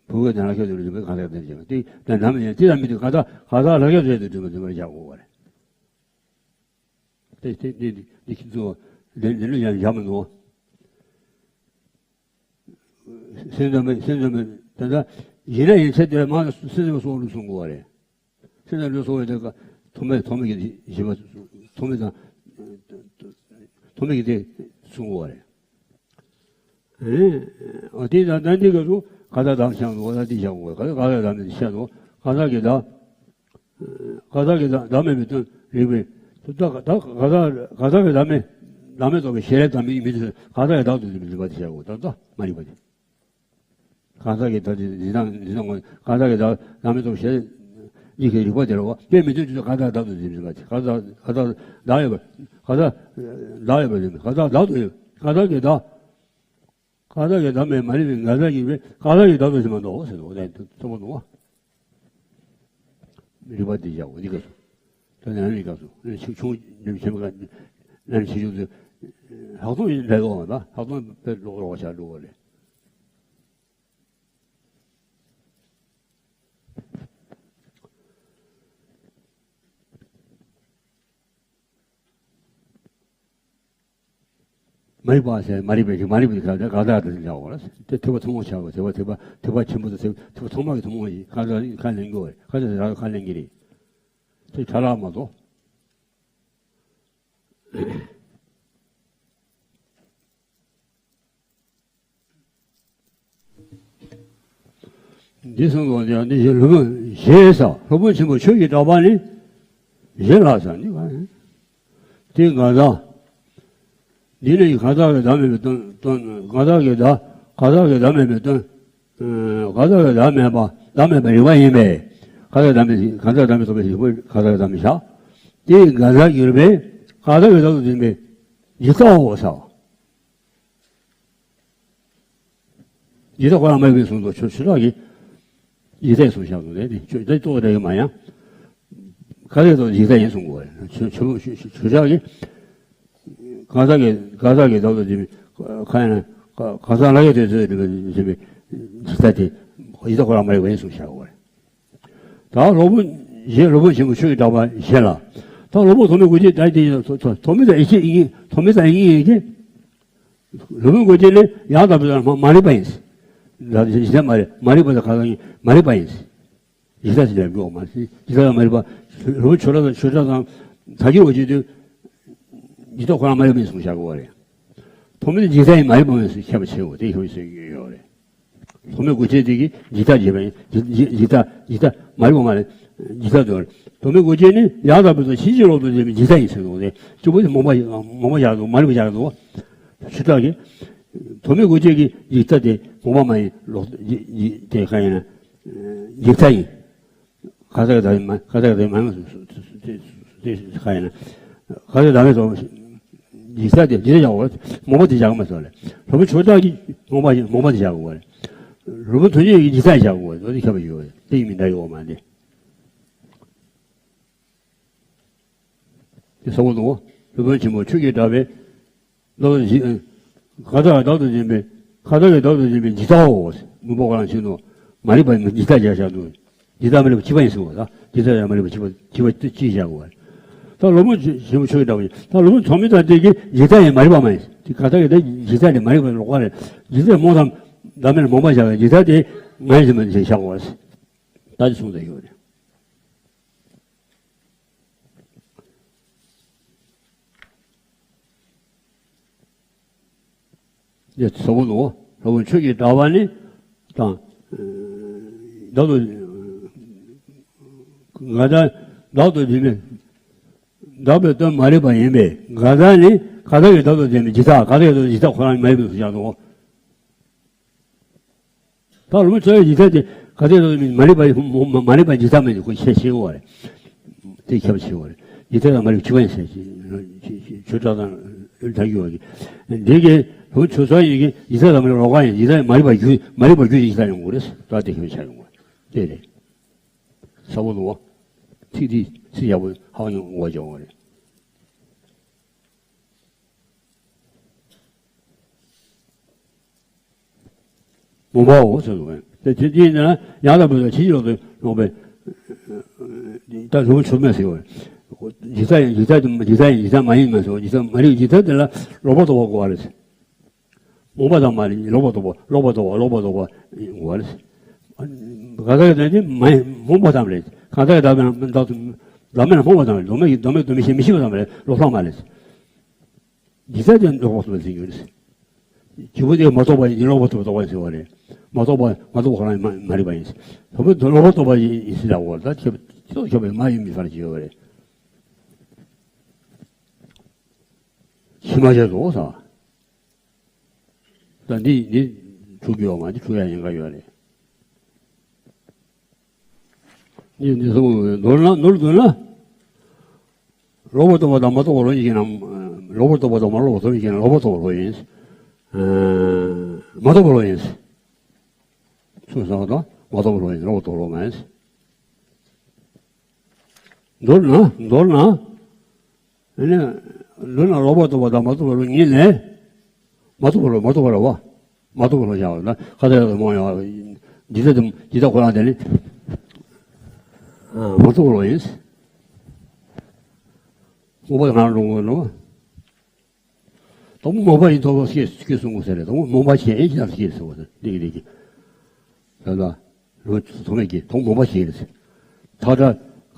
ཕུང་པོའི་དོན་ལ་ཡོད་དུས་འདྲི་བ་གང་ཟག་དོན་བྱེད་པ་དེ་དོན་དམ་ཡིན་དེ་ལ་མི་དུས་གང་ཟག་གང་ཟག་ལ་ཡོད་དུས་ཡོད་དུས་འདྲི་བ་དེ་བྱ་དགོས་པ་རེད། དེ་དེ་དེ་དེ་ཁྱེད་ཚོ་ལན་ལན་ལ་ཡང་བཞག་མི་འདུག་སེམས་ཙམ་པས་སེམས་ཙམ་པས་ད་ལྟ་ཡིན་ན་ཡིན་ཚད་དེ་མ་སེམས་ཙམ་པས་སོགས་ལུགས་གསུང་དགོས་པ་རེད། སེམས་ཙམ་ལུགས་གསུང་བའི་དེ་ཀ་ཐོག་མེད་ཐོག་མེད་ཀྱི་བཞི་པ་ཐོག་མེད་དང་ཐོག་མེད་ཀྱི་དེ་གསུང་དགོས་པ་རེད། ཨེ། འོ་དེ་ད་ལྟ་འདི་ག་ཚོ་ག་ད་དམ་བྱང་དུ་འོ་ད་འདི་བྱ་དགོས་པ་ག་ད་ག་ད་དམ་འདི་བྱ་དགོས་ག་ད་གི་ད། གང་ཟག་གི་བདག་བདག་མེད་པའི་དོན་རིག་པས། ད་ག་ད་གང་ཟག་གང་ཟག་གི་བདག་མེད་བདག་མེད་རྟོགས་པའི་ཤེས་རབ་དང་མི་མི་དེ་གང་ཟག་གི་བདག་ཏུ་འཛིན་པའི་རིག་པ་དེ་བྱ་དགོས་ད་ལྟ་མ་རིག་པ་དེ། གང་ཟག་གི་བདག་དེ་འཛིན་སྟངས་འཛིན་སྟངས་ངོ་གང་ཟག་གི་བདག་བདག་མེད་རྟོགས་པའི་ཤེས་རབ་གཉིས་ཀྱི་རིག་པ་དེ་རེད་བ། དེ་མི་དོན་དུས་གང་ཟག་བདག་ཏུ་འཛིན་པའི་རིག་པ་དེ་གང་ཟག་གང་ཟག་བདག་ཡོད་པ་གང་ཟག་བདག་ཡོད་པ་འཛིན་པའི་གང་ཟག་བདག་ཏུ་ཡོད་གང་ཟག་གི་བདག་གང་ཟག་གི་བདག་མེད་མ་རིག་པའི་གང་ཟག་ཡིན་པས་གང་ཟག་གི་བདག་ཏུ་ཟིན་པ་ནོ་ཟེར་དོ་ནས་གཙོ་བོ་ནོ། རིག་པ་འདི་བཞག་འོ་འདི་ག་སོ། ད་ནས་རིག་ག་སོ་ཆུང་ཆུང་འདྲེམ་ཆེན་པོ་ག་ནས་ཆེ་ཆུང་དུ་ལྷག་མཐོང་ཡིན་འདྲ་གོ་ལ་ལྷག་མཐོང་དཔེ་ལོག་ལོག་བྱ་འགྲོ་བ་རེད། མ་རིག་པ་ཟེར་མ་རིག་པའི་མ་རིག་པའི་ཁ་ལ་གང་ཟག་དང་འདྲ་བ་ལ་དེ་ཐེག་པ་ཐུན་མོང་ཆགས་པ་ཐེག་པ་ཐེག་པ་ཐེག་པ་ཆེན་པོ་དང་ཐེག་པ་ཐེག་པ་ཐོག་མ་གི་ཐུན་མོང་ཡིན་གང་ཟག་ཁ་ལེན་དགོས་རེད་གང་ཟག་རང་ཁ་ལེན་གྱི་རེད་དེ་ཆ་ལག་མ་གཏོགས། འདི་གསུངས་པ་ཡང་འདི་ཞེས་སློབ་དཔོན་ཞེས་ས་སློབ་དཔོན་ཆེན་པོ་ཆོས་ཀྱི་གྲགས་པ་ནི་ཞེས་ལ་ས་ནི་ག་ནི། དེ་གང་ཟག་འདི་ནི་གང་ཟག་གི་བདག་མེད་པའི་དོན་དོན་གང་ཟག་གི་བདག་གང་ཟག་གི་བདག་མེད་པའི་དོན། གང་ཟག་གི་བདག་མེད་པ་བདག་མེད་པའི་རིག་པ་ཡིན་པས། གང་ཟག་བདག་མེད་གང་ཟག་བདག་མེད་རྟོགས་པའི་གཞི་པོ་གང་ཟག་གི་བདག་མེད་བཞག་དེ་གང་ཟག་གི་རིག་པས་གང་ཟག་གི་བདག་ཏུ་འཛིན་པའི་ཡིད་རྟོག་འོ་ས། ཡིད་རྟོག་ཁོ་རང་མ་ཡིན་པའི་གསུང་དུ་ཆོས་ཆོས་གྲགས་ཀྱི་ཡིད་རྟོག་གསུང་བཞག་འདུག་ལས་དེ་ཆོས་རྟོག་རྟོག་རེ་ཡོད་མ་ཡང་། ག་རེ་དང་ཡིད་རྟོག་ཡིན་གསུང་དགོས་པ་རེད། ཆོས་ཆོས་ཆོས་ཆོས་གྲགས་ཀྱི་གང་ཟག་གི་གང་ཟག་གི་བདག་ཏུ་འཛིན་པའི་གང་ཡང་གང་ཟག་ལ་ཡོད་དོན་ཚོད་འཛིན་པའི་ཡིད་རྟོག་དེ་ཡིད་རྟོག་ཁོ་རང་མ་ཡིན་པ་ཡིན་གསུང་བཞག་དགོས་པ་རེད། ད་སློབ་དཔོན་ཞེས་སློབ་དཔོན་ཆེན་པོ་ཆོས་ཀྱི་གྲགས་པ་ཞེས་ལ། ད་སློབ་དཔོན་ཐོགས་མེད་དགོས་ཆེད་ད་དེ་ཐོགས་མེད་དང་ཡེ་ཤེས་ཡིན་གྱི་ཐོགས་མེད་དང་ཡེ་ཤེས་ཡིན་གྱི། སློབ་དཔོན་དགོས་ཆེད་ནི་ཡང་དག་པའི་མ་མ་རིག་པ་ཡིན། ད་ཡིད་རྟོག་མ་རེད་མ་རིག་པ་དང་གང་ཟག་ཡིན་མ་རིག་པ་ཡིན། ཡིད་རྟོག་ཞེས་ལབ་དགོས་མ་རེད། ཡིད་རྟོག་མ་རིག་པ་སློབ་དཔོན་ཆོས་གྲགས་དང་ཆོས་གྲགས་དང་ད་གི་འོ་ཅི་དུས་ཡིད་རྟོག་ཁོ་རང་མ་རིག་པ་ཡིན་གསུངས་བཞག་དགོས་པ་རེད། ཐོགས་མེད་ཡིད་རྟོག་ཡིན་མ་རིག་པ་ཡིན་གསུངས་ཁྱད་པར་ཕྱེ་འོ་དེ་ཤོད་ཟེར་གྱི་ཡོད་རེད། ཐོགས་མེད་དགོས་ཆེད་དེ་གིས་འཇིག་ལྟ་བྱེད་པ་ཡིན། འཇིག་འཇིག་འཇིག་ལྟ་འཇིག་ལྟ་མ་རིག་པ་མ་རེད། འཇིག་ལྟ་དོར། ཐོགས་མེད་དགོས་ཆེད་ནི་ཡང་དག་པའི་དོན་ཕྱིན་ཅི་ལོག་ཏུ་འཛིན་པའི་འཇིག་ལྟ་ཡིན་ཟེར་འདུག་སྟེ་གཅིག་པུ་དེ་རྨོངས་པ་རྨོངས་པ་བཞག་འདུག་མ་རིག་པ་བཞག་འདུག་ཆོས་གྲགས་ཀྱིས་ཐོགས་མེད་དགོས་ཆེད་ཀྱི་འཇིག་ལྟ་དེ་རྨོངས་པ་མ་ཡིན་ལོག་འཇིག་འཇིག་དེ་གང་ཡིན་ན་འཇིག་ལྟ་ཡིན། གང་ཟག་གི་བདག་མེད་གང་ཟག་གི་བདག་མེད་མ་ཡིན་ཟེར་གང་ཡིན་ན། གང་ཟག་བདག་མེད་དོ། འཇིག་ལྟ་དེ་འཇིག་ལྟ་བཞག་དགོས་རེད། རྨོངས་པ་དེ་བཞག་མ་སོང་རེད། སློབ་དཔོན་ཆོས་གྲགས་ཀྱིས་རྨོངས་པ་རྨོངས་པ་དེ་བཞག་དགོས་རེད། སློབ་དཔོན་ཐོགས་མེད་ཀྱིས་འཇིག་ལྟ་བཞག་དགོས་རེད། དེ་ཁྱད་པར་ཡོད་རེད། དེ་ཡིན་མིན་འདྲ་ཡོད་མ་རེད། དེ་ས་བོ་ནོ། སློབ་དཔོན་ཆེན་པོ་ཆོས་ཀྱི་གྲགས་པས། བདག་ཏུ་འཛིན། ཁ་དོག་གིས་བདག་ཏུ་འཛིན་པའི། ཁ་དོག་གིས་བདག་ཏུ་འཛིན་པའི་འཇིག་ལྟའོ། མུན་པ་ཁོ་རང་ཆེ་ནོ། མ་རིག་པ་འཇིག་ལྟ་བྱ་བཞག་འདུག་འཇིག་ལྟ་མ་རིག་པ་གཅིག་པ་ཡིན་ཟེར་བ་དང་། འཇིག་ལྟ་ཡང་མ་རིག་པ་གཅིག་པ་གཅིག་པ་གཅིག་བཞག་གོ། ད་སློབ་དཔོན་ཆེན་པོ་ཆོས་ཀྱི་གྲགས་པ་ཡིན། ད་སློབ་དཔོན་ཚོགས་མི་དང་དེ་གིས་འཇིག་ལྟ་ཡང་མ་རིག་པ་མ་ཡིན། དེ་ཁ་དོག་གིས་ད་འཇིག་ལྟ་ནི་མ་རིག་པའི་ལོག་པ་རེད། འཇིག་ལྟ་རྨོངས་དང་བདག་མེད་ལ་རྨོངས་པ་བཞག་པའི་འཇིག་ལྟ་དེ་མ་ཡིན་ཟེར་མ་ཟེར་བཞག་གོ། ད་དེ་གསུངས་ཏེ་ཡོད་རེད། ཡ་ཚ་བོ་ནོ། ཚ་བོ་ཆོས་ཀྱི་གྲགས་པ་ནི་དང་། བདག་ཏུ། ང་དང་བདག་ཏུ་འཛིན་པའི། བདག་པོའི་དོན་མ་རིག་པ་ཡིན་པས། ང་དང་ནི་ཁ་དོག་གིས་བདག་ཏུ་འཛིན་པའི་འཇིག་ལྟ། ཁ་དོག་གིས་བདག་ཏུ་འཇིག་ལྟ་ཁོ་རང་མ་རིག་པའི་བཞག་འདུག་ད་ལོ་མི་ཚོ་ཡི་ཡིག་ཚད་དེ་ག་ཚད་དུ་མ་རིག་པ་མ་རིག་པ་ཡིག་ཚད་མེད་ཀྱི་ཁོ་ཤེས་ཤེས་བ་རེད། དེ་ཁྱབ་ཆེ་བ་རེད། ཡིག་ཚད་དང་མ་རིག་ཆུ་བ་ཡིན་ཟེར་ཆོས་གྲགས་དང་ལྟ་རྒྱུ་བ་གི། འདི་གི་ལོ་མི་ཚོ་ཚོ་ཡི་གི་ཡིག་ཚད་དང་མ་རིག་ལོག་པ་ཡིན། ཡིག་ཚད་མ་རིག་པ་རྒྱུ་མ་རིག་པ་རྒྱུ་ཡིག་ཚད་ཡོང་གི་རེད། ད་དེ་ཁྱབ་ཆ་ཡོང་གི་རེད། དེ་རེད། ས་བོ་ལོ་ཚིག་དེ་ཚིག་ཡག་པོ་ཧ་གོ་ཡོང་བ་བྱུང་བ་རེད། མུན་པའོ་ཟེར་བ། དེ་དེ་དེ་ན་ཡང་ལ་བུ་ལ་ཕྱི་ལོག་ཏུ་ལོག་པའི། ད་ལོག་ཆོག་མེད་ཟེར་བ། འཇིག་ལྟ་ཡིན་འཇིག་ལྟ་འཇིག་ལྟ་ཡིན་འཇིག་ལྟ་མ་ཡིན་མ་ཟེར་བ། འཇིག་ལྟ་མ་རིག་འཇིག་ལྟ་དེ་ལ་ལོག་པ་རྟོགས་པ་དགོས་པ་རེད། རྨོངས་པ་དང་མ་རིག་ལོག་པ་རྟོགས་པ་ལོག་པ་རྟོགས་པ་ལོག་པ་རྟོགས་པ་དགོས་པ་རེད། ག་ད་ག་དེ་མ་ཡིན་རྨོངས་པ་ཙམ་རེད། གང་ད་ག་ད་མེད་ན་བདག་ཏུ་བདག་མེད་ན་རྨོངས་པ་ཙམ་རེད། བདག་མེད་ཀྱི་བདག་མེད་དུ་མི་ཤེས་མི་ཤེས་པ་ཙམ་རེད། ལོག་ལྷག་མ་རེད། འཇིག་ལྟ་དེ་ལོག་པར་ཟེར་གྱི་ཡོད་རེད། བྱེད་པོ་དེ་མ་རྟོགས་པ་ཡིན། ལོག་པར་རྟོགས་པ་ཟེར་བ་རེད། མ་རྟོགས་པ་མ་རྟོགས་པ་ཁོ་རང་མ་མ་རིག་པ་ཡིན། བྱེད་པོ་དེ་ལོག་པར་རྟོགས་པ་ཡིན་ཟེར་ལ་འོ་ད་ཁྱོད་ཁྱོད་ཁྱོད་པའི་མ་ཡིན་མི་ཕར་གྱི་ཡོད་པ་རེད། ཕྱི་མ་བྱས་རྫོགས་ས། ད་འདི་འདི་འཁྲུག་ཡོད་མ་འདི་འཁྲུག་ཡ་ཡིན་ག་ཡོད་རེད། འདི་འདི་སོང་ནོར་ན་ནོར་འདུག་ན། ལོག་པར་རྟོགས་པ་དང་མ་རྟོགས་པ་ལོག་ཡིན་ན། ལོག་པར་རྟོགས་པ་དང་མ་ལོག་པར་རྟོགས་ཡིན་ན་ལོག་པར་རྟོགས་པ་ལོག་ཡིན། མ་རྟོགས་པ་ལོག་ཡིན། སོང་ས་དང་མ་རྟོགས་པ་ལོག་ཡིན། ལོག་པར་རྟོགས་ལོག་མ་ཡིན། མདོར་ན་མདོར་ན། ཨ་ནི་མདོར་ན་ལོག་པར་རྟོགས་པ་དང་མ་རྟོགས་པ་ལོག་ཉིད་ནས། མ་རྟོགས་པ་ལོག་མ་རྟོགས་པ་ལོག་པ། མ་རྟོགས་པ་ལོག་བཞག་པ་ན་ཁ་ཚ་ཡག་ཏུ་རྨོངས་ཡོང་བ། འཇིག་ལྟ་དེ་འཇིག་ལྟ་ཁོ་རང་དེ་ནི། མ་རྟོགས་པ་ལོག་ཡིན། རྨོངས་པ་དང་རང་རུང་བ་ལོག་དང་པོ་རྨོངས་པ་ཡིན་རྟོགས་པ་སྐྱེས་སྐྱེས་གསུང་དགོས་ཟེར་རེད། དང་པོ་རྨོངས་པ་བྱས་ཡིན་ཅི་ལྟར་སྐྱེས་ཟེར་བ་ཟེར་འདི་གི་འདི་གི། ད་ལྟ་ལོ་ཐོག་མེད་ཀྱི་དང་པོ་རྨོངས་པ་བྱས་རེད། ཐག་ཁྲ་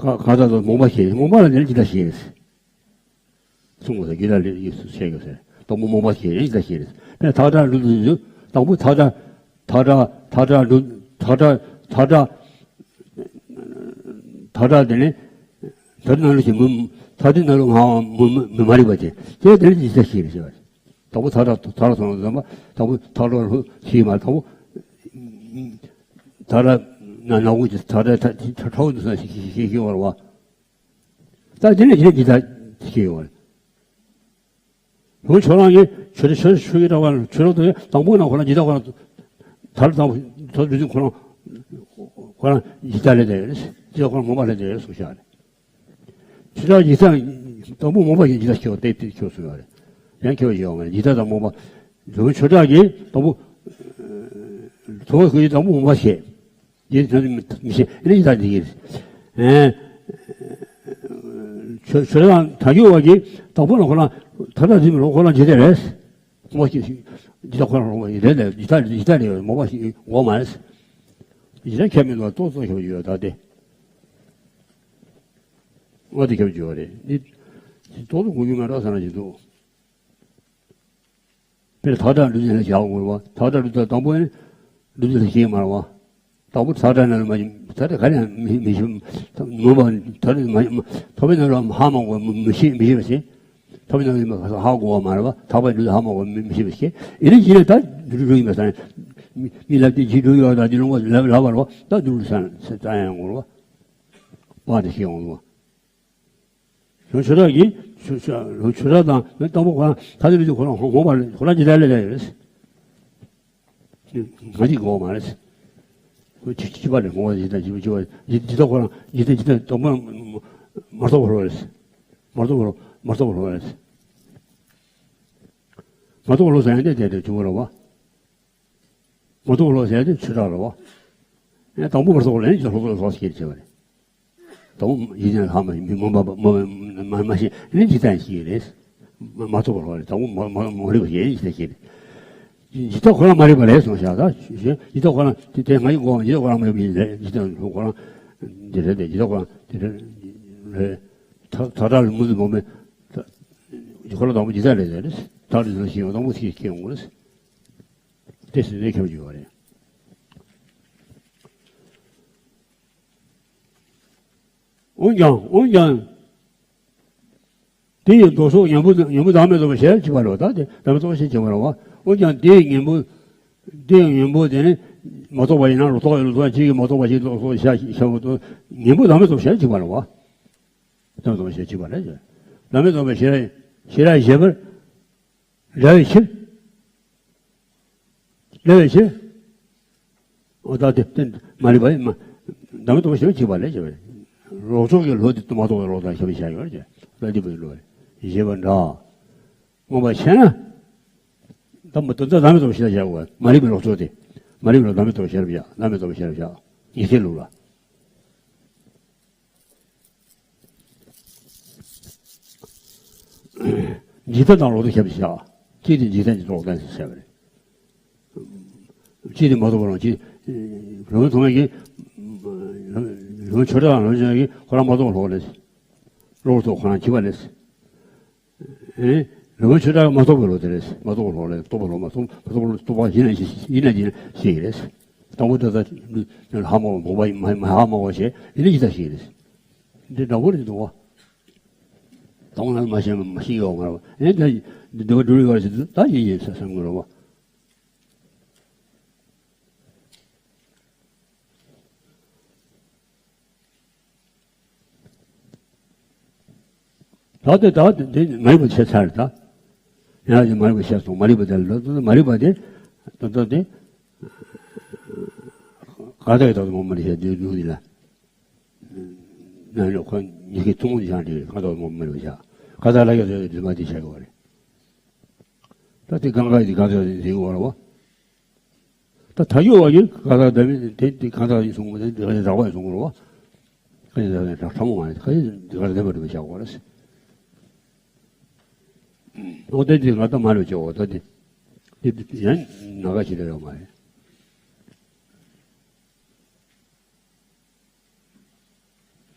ཁ་ཁ་ད་ལྟ་རྨོངས་པ་བྱས་རྨོངས་པ་ལ་འདི་ལ་ཅི་ལྟར་བྱས་རེད། གསུང་དགོས་ཟེར་འདི་ལ་ལས་ཡིག་སུ་བྱས་དགོས་ཟེར། དང་པོ་རྨོངས་པ་བྱས་ཡིན་ཅི་ལྟར་བྱས་རེད། དེ་ཐག་ཁྲ་འདུ་འདུ་འདུ་དང་པོ་ཐག་ཁྲ་ཐག་ཁྲ་ཐག་ཁྲ་འདུ་ཐག་ཁྲ་ཐག་ཁྲ། ཐག་ཁྲ་དེ་ནི། ཐག་ཁྲ་ནང་ལོགས་ཀྱི་མུ། ཐག་ཁྲ་ནང་ལོགས་ང་མུ་མུ་མུ་མ་རིག་པ་དེ། དེ་དེ་ནི་འཇིག་ལྟ་ཞིག་རེད་ཟེར་བ། དང་པོ་ཐག་ཁྲ་ཐག་ཁྲ་སོང་ཙམ་པ་དང་པོ་ཐག་ཁྲ་ལོ་ཞིག་མ་དང་པོ། ཐག་ཁྲ་ན་ནག་པོ་ཅིག་ཐག་ཁྲ་ཐག་ཁྲ་ཁྲ་བོ་འདུག་ས་ཞིག་ཞིག་ཞིག་ཞིག་བར་བ། ད་དེ་ནི་དེ་ནི་འཇིག་ལྟ་ཞིག་བར། ལོ་ཁྱོད་རང་གིས་ཆོས་ཆོས་ཆོས་ཀྱི་གྲགས་པ་ཆོས་རབ་ཏུ་དང་པོ་ན་ཁོ་རང་འཇིག་ལྟ་ཁོ་རང་ཐར་དང་པོ་ཐོབ་དུས་ཁོ་རང་ཁོ་རང་འཇིག་ལྟ་ལས་དེ་རེད། འཇིག་ལྟ་ཁོ་རང་རྨོངས་པ་ལས་དེ་རེད་གསུངས་བཞག་རེད། ཆོས་གྲགས་འཇིག་ལྟ་དང་པོ་རྨོངས་པ་ཡིན་འཇིག་ལྟ་ཁྱེར་བ་སྟེ་དེ་ཁྱོད་གསུངས་ཡོད་རེད། ཡང་ཁྱེར་བ་ཡོད་མ་རེད། འཇིག་ལྟ་དང་རྨོངས་པ་ལོ་ཆོས་གྲགས་ཀྱིས་དང་པོ་ཐོབ་ཁོ་ཡི་དང་པོ་རྨོངས་པ་བྱས། ཡིན་ཙང་མི་ཤེས་ཨེ་ནི་ཡི་དྭགས་འདི་ཡིན། ཆོས་ཆོས་དང་གྲགས་ཡོད་པ་གི་དང་པོ་ལ་ཁོ་ན་ཐ་ཐ་འཛིན་མི་ལོ་ཁོ་ན་འཇིག་རྟེན་རེད། མོ་ཞིག་འཇིག་ལྟ་ཁོ་ན་ལོ་འཇིག་རྟེན་རེད། འཇིག་ལྟ་འཇིག་རྟེན་རེད། མོ་མ་ཞིག་འོ་མ་རེད། འཇིག་རྟེན་ཁྱད་མི་འདུག་ཏོག་ཙམ་ཞིག་ཡོད་ད་དེ། ང་དེ་ཁྱབ་ཀྱི་ཡོད་རེད། འདི་ཏོག་ཙམ་གོ་རྒྱུ་མེད་ར་ས་ན་ཞིག་འདུག་དཔེར་ཐག་ཁྲ་འདུ་འཛིན་ལ་བཞག་དགོས་པ། ཐག་ཁྲ་འདུ་ད་དང་པོ་ནི་འདུ་འཛིན་ལ་ཤེས་མ་རེད་བ། དང་པོ་ཐག་ཁྲ་ནང་ལ་མ་ཐག་ཁྲ་ག་ནས་མི་མི་ཤེས། ནོར་བ་ཐག་ཁྲ་མ་ཐོབ་པའི་ནང་ལ་ཧ་མ་གོ་མི་ཤེས་མི་ཤེས་པ་ཞིག་ཐོབ་པའི་ནང་ལ་ཧ་གོ་བ་མ་རེད་བ། ཐག་པའི་འདུ་ཧ་མ་གོ་མི་ཤེས་པ་ཞིག་ཨེ་ནི་ཇི་ནས་ད་འདུ་འགྲོ་ཡིན་པ་ས་ནས་མི་ལབ་དེ་ཇི་འགྲོ་ཡོད་ད་འདི་ལོང་བ་ལབ་ལབ་པ་རེད་བ། ད་འདུ་འགྲོ་ས་ནས་ས་ད་ཡང་ཡོང་གོ་རེད་བ། པ་དེ་ཤེས་ཡོང་གོ་རེད་བ། ལོ་ཆོས་གྲགས་ཀྱིས་ཆོས་ཆོས་ལོ་ཆོས་གྲགས་དང་ནི་དང་པོ་ཁོ་རང་ཐ་དད་རིགས་དེ་ཁོ་རང་ཧོ་ཧོ་བར་ཁོ་རང་ཇི་ལྟར་ལས་ལས་ཡོད་རེད། ང་གཅིག་གོ་མ་རེད། ཁོ་ཅི་ཅི་པ་རེད། ཧོ་བ་ཇི་ལྟར་ཇི་པ་ཇི་པ་ཇི་ཇི་ལྟར་ཁོ་རང་ཇི་ལྟར་ཇི་ལྟར་དང་པོ་མ་རྟོགས་པ་རོ་རེད། མ་རྟོགས་པ་རོ་ མ་རྟོགས་པ་ལོག་རེད། མ་རྟོགས་པ་ལོག་ཟེར་ཡང་དེ་དེ་དེ་བྱུང་བ་རེད་བ། མ་རྟོགས་པ་ལོག་ཟེར་ཡང་དེ་ཆོས་གྲགས་རེད་བ། ཡང་དང་པོ་མ་རྟོགས་པ་ལ་ཡང་ལོག་ལོག་ཟེར་ཁྱེར་བྱས་པ་རེད། དང་པོ་ཡིན་ན་ལྷག་མ་མི་མ་མ་མ་མ་མ་ཤེས་ནི་ཇི་ལྟར་ཤེས་རེད། མ་མ་རྟོགས་པ་ལོག་རེད། དང་པོ་མ་མ་མ་རིག་པ་ཡིན་ཇི་ལྟར་ཤེས་རེད། ཇི་ལྟ་ཁོ་རང་མ་རིག་པ་རེད་གསུངས་བཞག་ད་ཇི་ལྟ་ཁོ་རང་དེ་དེ་ང་ཡི་གོ་ཇི་ལྟ་ཁོ་རང་མ་རིག་པ་ཡིན་རེད། ཇི་ལྟ་ཁོ་རང་དེ་རེད་དེ་ཇི་ལྟ་ཁོ་རང་དེ་རེད་རེད། ད་ད་ལྟ་ལ་མུ་མཐུད་མོ་མེད། ད་ཁོ་རང་དང་པོ་ཇི་ལྟ་རེད་རེད། ད་རེད་ཟེར་ཞིང་དང་པོ་ཐིག་སྐྱེ་འོང་རེད། དེ་སྲིད་དེ་ཁྱབ་ཀྱི་ཡོད་རེད། འོན་ཀྱང་འོན་ཀྱང་། དེ་ཡི་ལྡོག་ཕྱོགས་གཉེན་པོ་གཉེན་པོ་བདག་མེད་རྟོགས་པའི་ཞལ་གཅིག་པ་རེད་བ། ད་དེ་བདག་མེད་རྟོགས་པའི་ཞལ་གཅིག་པ་རེད་བ། འོན་ཀྱང་དེ་ཡི་གཉེན་པོ་དེ་ཡི་གཉེན་པོ་དེ་ནི་མ་རྟོགས་པ་ཡིན་ན་ལོག་རྟོག་ཡོད་ལོག་རྟོག་གཅིག་གིས་མ་རྟོགས་པ་ཞིག་ལོག་རྟོག་ཤ་ཤ་མ་རྟོགས་གཉེན་པོ་བདག་མེད་རྟོགས་པའི་ཞལ་གཅིག་པ་རེད་བ། བདག་མེད་རྟོགས་པའི་ཞལ་གཅིག་པ་རེད། བདག་མེད་རྟོགས་པའི་ཞལ་ཞལ་བཞི་པར། འདྲ་བའི་ཕྱིར། འདྲ་བའི་ཕྱིར། འོ་ད་དེ་དེ་མ་རིག་པ་ཡིན་མ། བདག་མེད་རྟོགས་པའི་ཞལ་གཅིག་པ་རེད་ཅེས་པ་རེད། ལོག་རྟོག་གི་ལོག་དེ་མ་རྟོགས་པའི་ལོག་དང་ཞེས་པའི་ཞལ་ཡོད་ཅེས་ལ་འདི་པའི་ལོག་རེད། ཞེས་པ་འདྲ། མངོན་པར་ཤེས་ན། ད་མ་ད་ད་བདག་མེད་རྟོགས་པའི་ཞལ་བཞག་དགོས། མ་རིག་པའི་ལོག་རྟོག་དེ། མ་རིག་པའི་ལོག་བདག་མེད་རྟོགས་པའི་ཞལ་བཞག་བདག་མེད་རྟོགས་པའི་ཞལ་བཞག་ཉི་ཤེས་ལུགས་ལ། འཇིག་ལྟ་དང་ལོག་ལྟ་ཁྱབ་བཞག་གཅིག་དེ་འཇིག་ལྟ་གཉིས་ལོག་ལྟ་ཟེར་བ་རེད། གཅིག་དེ་མ་རྟོགས་པ་རང་གཅིག་རང་ཐོག་མའི་གི་རང་ཆོས་གྲགས་རང་ཆོས་ཀྱི་ཁོ་རང་མ་རྟོགས་ལོག་ལས། ལོག་རྟོག་ཁོ་རང་གཅིག་པ་ལས། ཨེ། རང་ཆོས་གྲགས་མ་རྟོགས་པའི་ལོག་དེ་རེད། མ་རྟོགས་པའི་ལོག་ལས་རྟོགས་པ་ལོག་མ་རྟོགས་མ་རྟོགས་པ་རྟོགས་པ་ཡིན་ན་ཡིན་ན་ཡིན་ཤེས་ཀྱི་རེད། དང་པོ་ད་ལྟ་ཧ་མ་གོ་མ་ཧ་མ་གོ་ཞེས་ཡིན་ན་ཡིན་ད་ཤེས་ཀྱི་རེད། འདི་འདྲ་པོ་རེད་འདུག་བ། དང་ན་མ་ཤེས་མ་ཤེས་ཡོད་མ་རེད་བ། ཨེ་ད་འདི་འདི་བ་འགྲུལ་ཡོད་རེད་ད་ཡིན་ཡིན་ས་བསམ་གི་རེད་བ། ད་དེ་ད་དེ་དེ་མ་རིག་པ་བྱས་ཚར་ད། ཡང་དེ་མ་རིག་པ་བྱས་སོང་མ་རིག་པ་དེ་ལ་མ་རིག་པ་དེ་ད་ད་དེ། ག་ད་ཡི་ད་དུ་མ་རིག་བྱས་དེ་ཡོང་དེ་ལ། ན་ནི་ཁོ་ཉི་ཤུ་ཐུང་ངུ་ཞང་དེ་གང་དུ་མོ་མི་རུ་བཞག་ག་ད་ལ་ཡོད་དེ་དུ་མ་དེ་བྱ་གི་བ་རེད། ད་དེ་གང་ག་དེ་གང་དུ་དེ་བ་ར་བ། ད་ད་ཡོད་བ་ཡིན་ག་ད་ད་མི་དེ་དེ་གང་ད་ཡིན་སོང་མོ་དེ་དེ་རག་པ་ཡིན་སོང་མོ་ར་བ། ག་ཡིན་ད་ད་ཁྲ་མོ་མ་ཡིན་ག་ཡིན་དེ་ག་ད་མ་རུ་བཞག་གི་བ་རེད། འོ་དེ་དེ་ང་ད་མ་རུ་བྱ་བ་ད་དེ་དེ་ཡང་ན་ག་ཞིག་རེད་ཡོད་མ་རེད།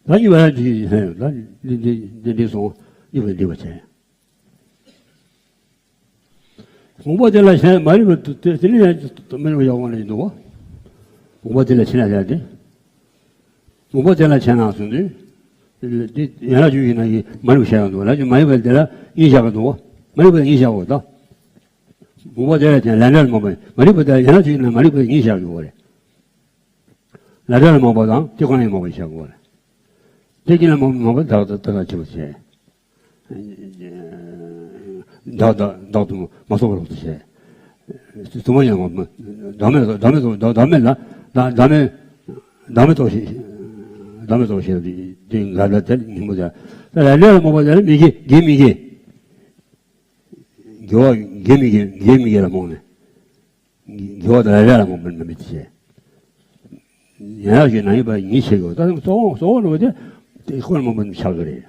ད་གཉིས་པ་ཡང་འདི་ཡིན་ཡང་ད་འདི་འདི་འདི་འདི་སོང་གཉིས་པ་འདི་པ་བྱས། དགོངས་པ་དེ་ལ་ཞེན་མ་རིག་པ་དེ་དེ་ནི་ཡང་མི་རིག་པ་ཡག་པོ་ནས་འདུག་བ། དགོངས་པ་དེ་ལ་ཞེན་ན་ཡང་དེ། དགོངས་པ་དེ་ལ་ཞེན་ན་གསུངས་དུས། འདི་ཡན་ལག་བཅུ་ཡིན་ན་ཡིན་མ་རིག་པ་ཞེན་ཡང་འདུག་བ་ལ་ཅུ་མ་རིག་པ་དེ་ལ་གཉིས་བཞག་གི་འདུག་བ། མ་རིག་པ་གཉིས་བཞག་གོ་ད། དགོངས་པ་དེ་ལ་ཞེན་ལས་འབྲས་ལ་རྨོངས་པ་མ་རིག་པ་དེ་ལ་ཡན་ལག་བཅུ་ཡིན་ན་མ་རིག་པ་གཉིས་བཞག་གི་ཡོད་རེད། ལས་འབྲས་ལ་རྨོངས་པ་དང་དེ་ཀུན་ལ་རྨོངས་པ་བྱ་དགོས་པ་རེད། དེ་ཀུན་ལ་རྨོངས་པ་བདག་ཏུ་ལྟ་ལ་བྱེད་པ་བྱས། བདག་བདག་བདག་ཏུ་མ་རྟོགས་པར་རོགས་སུ་བྱས། དུ་མ་ཡང་བདག་མེད་བདག་མེད་བདག་བདག་མེད་ལ་བདག་བདག་མེད་བདག་མེད་རྟོགས་ཤིང་བདག་མེད་རྟོགས་ཤིང་དེ་འགལ་ལ་དེར་སྙིང་པོ་དེ་ལ་ལས་འབྲས་ལ་རྨོངས་པ་དེ་ལ་མི་དགེ་དགེ་མི་དགེ། དགེ་བ་དགེ་མི་དགེ་དགེ་མི་དགེ་ལ་རྨོངས་ནས། དགེ་བ་དང་ལས་འབྲས་ལ་རྨོངས་པར་མི་མི་བྱེད། ཡང་ཡང་ཞིག་ན་ཡིན་པ་ཉིད་བྱེད་དགོས། ད་གཙོ་བོ་གཙོ་བོ་ནི་དེ་དེ་ཁོ་ན་རྨོངས་པ་ཆགས་ཀྱི་རེད།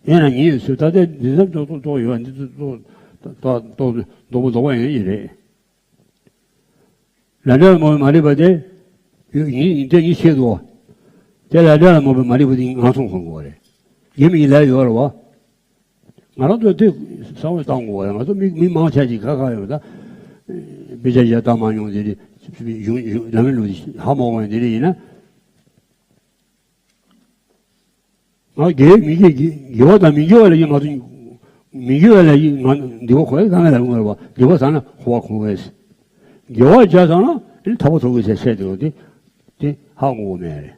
ཡིན་ན་ཉིད་ཡོད་ཚུལ་ད་ལྟའི་འདི་ལྟར་རྡོག་རྡོག་ཡོད་པ་འདི་ཚོ་རྡོག་རྡོག་རྡོག་པོ་རྡོག་པ་ཡང་ཡིན་རེད། ལས་འབྲས་ལ་རྨོངས་པའི་མ་རིག་པ་དེ། ཡིན་དེ་ཉིད་བྱེད་དོ། དེ་ལས་འབྲས་ལ་རྨོངས་པའི་མ་རིག་པ་དེ་ངན་སོང་ཁོང་དགོས་རེད། དགེ་མི་དགེ་ལས་ཡོད་རེད་བ། ང་རང་ཚོ་དེ་གསང་བའི་བཏང་དགོས་པ་ཡང་ང་ཚོ་མི་མི་མང་ཆ་ཅིག་ཁ་ཁ་ཡོད་ད། དཔེ་ཆ་ཡག་ལྟ་མ་མྱོང་དེ་རེད། ཡུང་ཡུང་ལམ་ལུགས་ཧ་མ་གོ་ཡང་དེ་རེད་ཡིན་ན། ང་དགེ་མི་དགེ་དགེ་བ་དང་མི་དགེ་བ་ལ་ཡིན་ང་ཚོ་མི་དགེ་བ་ལ་ཡིན་ང་སྡིག་པ་གོ་ཡ་གང་ལ་ལ་ངོ་བ་སྡིག་པ་བསགས་ན་འཁོར་བ་འཁོར་བས། དགེ་བ་བྱས་ཙང་ན་ཨེ་ཐར་པ་ཐོབ་དགོས་ཟེར་བཤད་དེ་དེ་དེ་ཧ་གོ་གོ་མེད་རེད།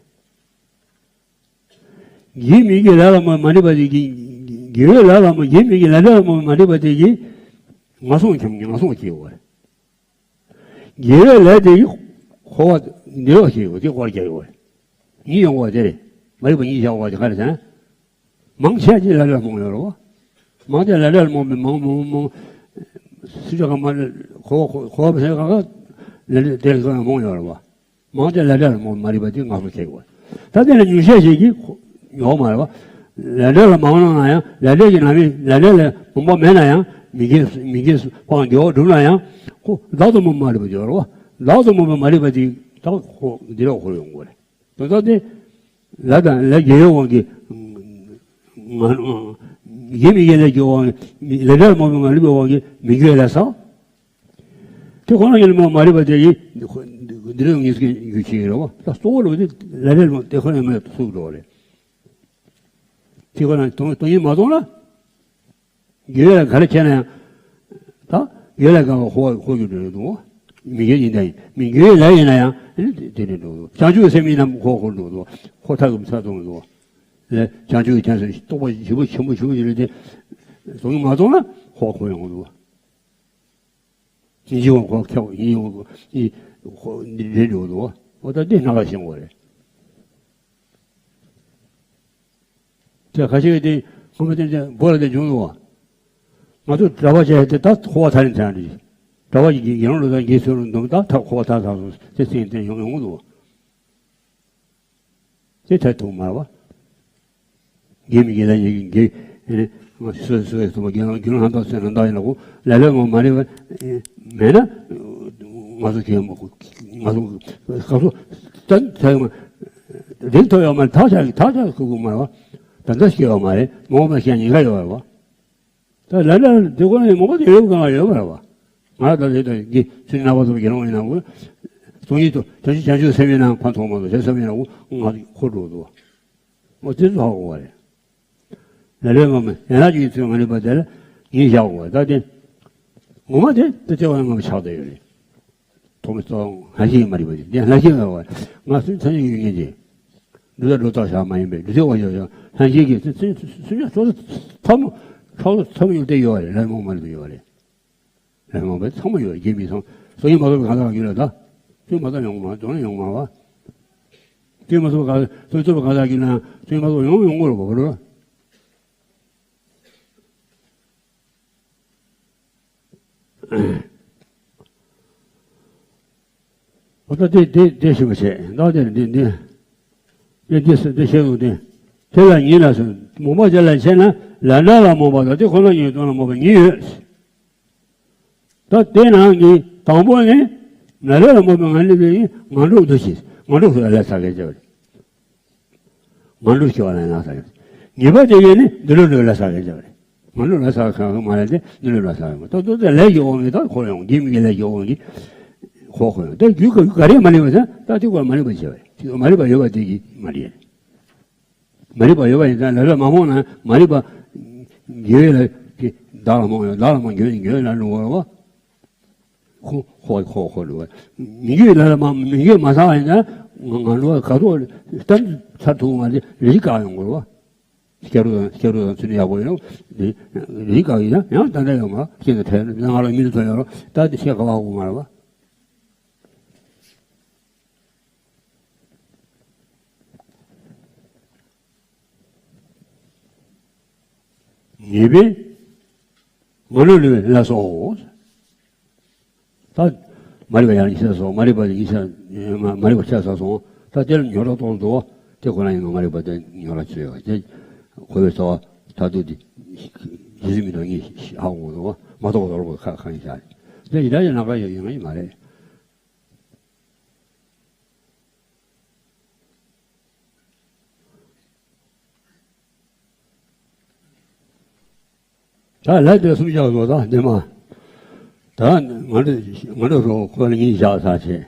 དགེ་མི་དགེ་ལས་ལ་མ་མ་འདྲེས་པ་དེ་གིས། དགེ་བའི་ལས་ལ་མ་དགེ་མི་དགེ་ལས་ལ་མ་མ་འདྲེས་པ་དེ་གིས། ངན་སོང་ཁྱིམ་ངན་སོང་སྐྱེ་བ། དགེ་བའི་ལས་དེ་གིས་འཁོར་བ་འདི་རོ་སྐྱེ་བ་དེ་འཁོར་རྒྱ་ཡོད། གཉིས་ཡོང་བ་དེ་རེད། མ་རིག་པ་གཉིས་བཞག་པ་དེ་ག་རེ་ཟེར་ན། མང་ཆེ་ཅིག་ལ་ལས་རྨོངས་ཡོད་རེད་བ། མང་ཆེ་ལ་ལས་རྨོངས་པའི་མང་མང་མང་། སུ་ཅག་ག་མ་ལས་གོ་གོ་གོ་བ་ཟེར་ག་ག་ལ་ལས་དེ་ལ་རྨོངས་ཡོད་རེད་བ། མང་ཆེ་ལ་ལས་རྨོངས་མ་རིག་པ་དེ་ངན་སོང་སྐྱེ་དགོས། ད་དེ་ལ་ཉུང་ཤས་ཤིག་གིས་ཡོད་མ་རེད་བ། ལ་ལས་ལ་མ་རྨོངས་ན་ཡང་ལ་ལས་ཀྱི་ནང་མི་ལ་ལས་ལ་རྨོངས་པ་མེད་ན་ཡང་མི་དགེ་མི་དགེ་སྤང་དགེ་བ་བསྒྲུབས་ན་ཡང་ཁོ་བདག་ཏུ་རྨོངས་མ་རིག་པ་དེ་ཡོད་རེད་བ། བདག་ཏུ་རྨོངས་པའི་མ་རིག་པ་དེ་ད་ཁོ་འདི་ལ་འཁོར་ཡོང་དགོས་རེད། དོན་དག་དེ། ལས་དང་ལས་དགེ་བའི་དབང་གིས། ང་། དགེ་མི་དགེ་ལས་དགེ་བའི་དབང་གིས་ལས་འབྲས་རྨོངས་པའི་ངན་ལུས་པའི་དབང་གིས་མི་དགེ་ལས་བསགས། དེ་ཁོ་ན་ཉིད་ལ་རྨོངས་མ་རིག་པ་དེ་ཡིས། འདི་ལ་ངེས་ཀྱི་རྒྱུ་ཅིག་རེད་བ། ད་གཙོ་བོ་ལོ་དེ་ལས་འབྲས་རྨོངས་དེ་ཁོ་ན་མེད་དུ་ཚུགས་འགྲོ་བ་རེད། དེ་ཁོ་ན་དོན་དོན་སྙིང་མ་རྟོགས་ན། དགེ་བའི་ལས་ག་རེ་བྱས་ན་ཡང་། ད་དགེ་ལས་གང་ག་ཧོ་ཧོ་རྒྱུ་འགྲོ་འདུག་མི་དགེ་ཡིན་ད་ཡིན་མི་དགེ་ལས་ཡིན་ན་ཡང་དེ་ནས་འགྲོ་འདུག་བྱང་ཆུབ་སེམས་ཡིན་ན་ཧོ་ཧོ་འགྲོ་འདུག་ཧོ་ཐག་གི་མཚར་གཏོང་འདུག་ལས་བྱང་ཆུབ་ཀྱི་སེམས་རྟོགས་པ་ཞིབ་པོ་ཆེན་པོ་ཞིག་ཡོད་དེ། གཟུང་མ་གཏོང་ན་ཧོ་ཧོ་ཡོང་འདུག་ཡིན་གྱི་ཧོ་ཁྱབ་ཡིན་ཡོང་འདུག་ཡིན་ཧོ་འདི་རེད་འགྲོ་འདུག་འོ་ད་འདི་སྣ་ཁ་ཤེས་དགོས་རེད། དེ་ཁ་ཤས་དེ་ཁོ་མོ་དེ་དེ་བོད་ལ་དེ་བྱུང་འདུག་ང་ཚོ་གྲྭ་པ་བྱས་ཏེ་ད་འཁོར་བ་ཐག་རིང་ཐག་རིང་། གྲྭ་པ་ཡི་དགེ་སློང་ལ་ད་དགེ་ཚུལ་ལ་འདུམ་ད་ཐག་འཁོར་བ་ཐག་ཐག་སོང་དེ་སེང་སྟེང་ཡོང་ཡོང་འདུག་དེ་ཐད་ཐུག་མར་བ། དགེ་མི་དགེ་ལ་ཡི་དགེ་ཨེ་ནི་སོ་སོའི་སོ་སོ་དགེ་སློང་དགེ་སློང་ལྷན་ཐོག་སེང་ལ་འདའ་ཡིན་ལ་གོ་ལ་ལས་ངོ་མ་རེད་བ། མེད་ན་ང་ཚོ་གས་མ་གོ་ང་ཚོ་ག་ཚོ་ད་ད་རིགས་ཐོབ་ཡོད་མ་རེད། ཐག་ཆག་ཐག་ཆག་ཁུག་ཁུག་མ་རེད་བ། ད་ལྟ་སྐྱེ་བ་མ་རེད། མ་འོངས་པ་སྐྱེ་ཉེན་ཁ་ཡོད་རེད་བ། ད་ལ་ལ་དེ་ཁོ་ན་ཡི་མོ་པ་དེ་ཡོད་གང་ཡོད་མ་རེད་བ། ང་ད་དེ་ད་གི་ཚུལ་ནག་པ་ཚོ་གི་རང་ཡིན་ན་གོ། སྟོང་ཉིད་དུ་བྱང་ཆུབ་བྱང་ཆུབ་སེམས་ཡིན་ན་ཕན་ཐོགས་མ་གཏོགས་བྱང་སེམས་ཡིན་ན་གོ་ང་འཁོར་འགྲོ་འདུག་འོ་དེ་ཚོ་ཧ་གོ་བ་རེད། ལ་ལས་ངོ་མ་ཡན་ལག་གི་ཚུལ་ང་རིག་པ་དེ་ལ་ངས་བཞག་གོ། ད་དེ་ངོ་མ་དེ་དེ་ལྟེ་བ་ངོ་མ་ཆགས་བསྡད་ཡོད་རེད། ཐོག་མའི་རྩ་བ་ལྷན་སྐྱེས་མ་རིག་པ་དེ་དེ་ལྷན་སྐྱེས་ལ་བ་ང་སུན་ཚན་ཡོད་ངེས་ཀྱི། འདུ་ལ་འགྲོ་ལྟ་བཞག་མ་ཡིན་པས་འདུ་ལྟེ་བ་ཡོད་ཡོད་ལྷན་སྐྱེས་ཀྱི་སུན་སུན་སུན་ཡང་ཚོགས་ཚོགས་མོ་ཚོགས་ཚོགས་མོ་ཡོད་དེ་ཡོད་རེད། ལྷན་རྨོངས་མ་རིག་པ་ཡོད་རེད། ལྷན་རྨོངས་པའི་ཚང་མ་ཡོད་རེད། རྒྱུ་མེད་ཚང་སོ་ཡིན་མ་གཏོགས་གང་ཟག་རྒྱུ་ལ་ད་སུན་མ་ད་ཡོང་མ་དོན་ཡོང་མ་བ། སུན་མ་གཏོགས་གང་སུན་གཏོགས་གང་ཟག་རྒྱུ་ན་སུན་མ་གཏོགས་ཡོང་ཡོང་གོ་རེད་བ་གོ་རེད། འོ་ད་དེ་དེ་དེ་ཞུ་བ་བྱས་ད་དེ་འདི་འདི་དེ་དེ་སུ་དེ་ཤེས་དགོས་དེ། དེ་ལ་ཉིད་ལ་སོ་རྨོངས་པ་དེ་ལ་བྱས་ན་ལ་ལ་ལ་རྨོངས་པ་དང་དེ་ཁོ་ན་ཉིད་དོན་ལ་རྨོངས་པ་ཉིད་ཡོད། ད་དེ་ནང་གི་དང་པོ་ནི་ལ་ལ་ལ་རྨོངས་པའི་ངང་ལས་པའི་ངང་འགྲོ་འདུ་ཤེས་ངང་འགྲོ་སོགས་ལ་ལས་ཚ་གལ་ཆེ་བ་རེད། ངན་འགྲོ་སྐྱེ་བ་ལ་ཡང་ལ་ས་ཡོད། ཉེས་པ་དེ་ཡོད་ནི་འདི་ལོ་འགྲོ་ལ་ས་ཡོད་ཀྱང་རེད། ངན་འགྲོ་ལ་ས་གང་གང་མ་ལས་ཏེ་འདི་ལོ་ལ་ས་ཡོད་མ་གཏོགས་ཏོ་ཏེ་ལས་ཀྱི་དབང་གིས་ད་འཁོར་ཡོང་། དགེ་མི་དགེ་ལས་ཀྱི་དབང་གིས་འཁོར་འཁོར་ཡོང་། ད་རྒྱུ་ག་རྒྱུ་ག་རེ་མ་ལས་པ་ཟེར་ད་དེ་ཀོ་མ་རིག་པ་བྱས་པ་རེད། མ་རིག་པ་ཡོད་པ་དེ་གིས་མ་རེད། མ་རིག་པ་ཡོད་པ་ཡིན་ཙང་ལ་ལ་མ་རྨོངས་ན་མ་རིག་པ་དགེ་བའི་ལ་གི་བདག་ལ་རྨོངས་ཡོང་། བདག་ལ་རྨོངས་དགེ་བའི་དགེ་བའི་ལ་འགྲོ་བར་བ། ཁོ་ཁོ་ཁོ་ཁོ་འགྲོ་བ། མི་དགེ་ལ་ལ་མ་མི་དགེ་མ་བསགས་ཡིན་ན་ང་ང་འགྲོ་བ་ག་ཐོག་ལྟར་ཚར་ཐུབ་མ་རེད། རི་བཀག་ཡོང་དགོས་བ། སྐྱ་རུ་དང་སྐྱ་རུ་དང་ཚུལ་ཡག་པོ་ཡོད་རི་རི་བཀག་ཡིན་ན་ཡང་ད་ལྟ་ཡོང་མ་ཤེས་ན་ཐལ་ང་ལ་མི་ཚོ་ཡོང་རོགས་ད་དེ་ཤེས་ག་བ་གོ་མ་རེད་བ། ཉེས་པའི་ངན་འགྲོ་ལུས་ལ་སོགས། ད་མ་རིག་པ་ཡང་ཉེས་ཆད་སོགས། མ་རིག་པ་ཉེས་ཆད་མ་མ་རིག་པ་ཆད་ས་སོང་། ད་དེ་ལ་ཉོན་རང་རྟོག་འདུག་དེ་ཁོ་ན་ཡིན་ན་མ་རིག་པ་དེ་ཉོན་རང་ཆོད་ཡོད་དེ་ཁོ་བའི་རྩ་བ་མཐར་ཐུག་དེ་ཇི་སྲིད་མི་ཐོག་ངས་ཧ་གོ་འདུག་མ་རྟོགས་རྟོགས་པ་ཁ་ཁ་ཡིན་ཤག་དེ་ཡིན་ན་ཡང་ནམ་མཁའ་ཡོད་ཡོད་ཡིན་མ་རེད། ད་ལས་དེ་སུམ་བརྒྱ་བཟོ་ད་འདི་མ། ད་ང་འདྲ་ང་འདྲ་རོ་ཁོ་ལ་ངས་བཞག་ཚར་བྱས།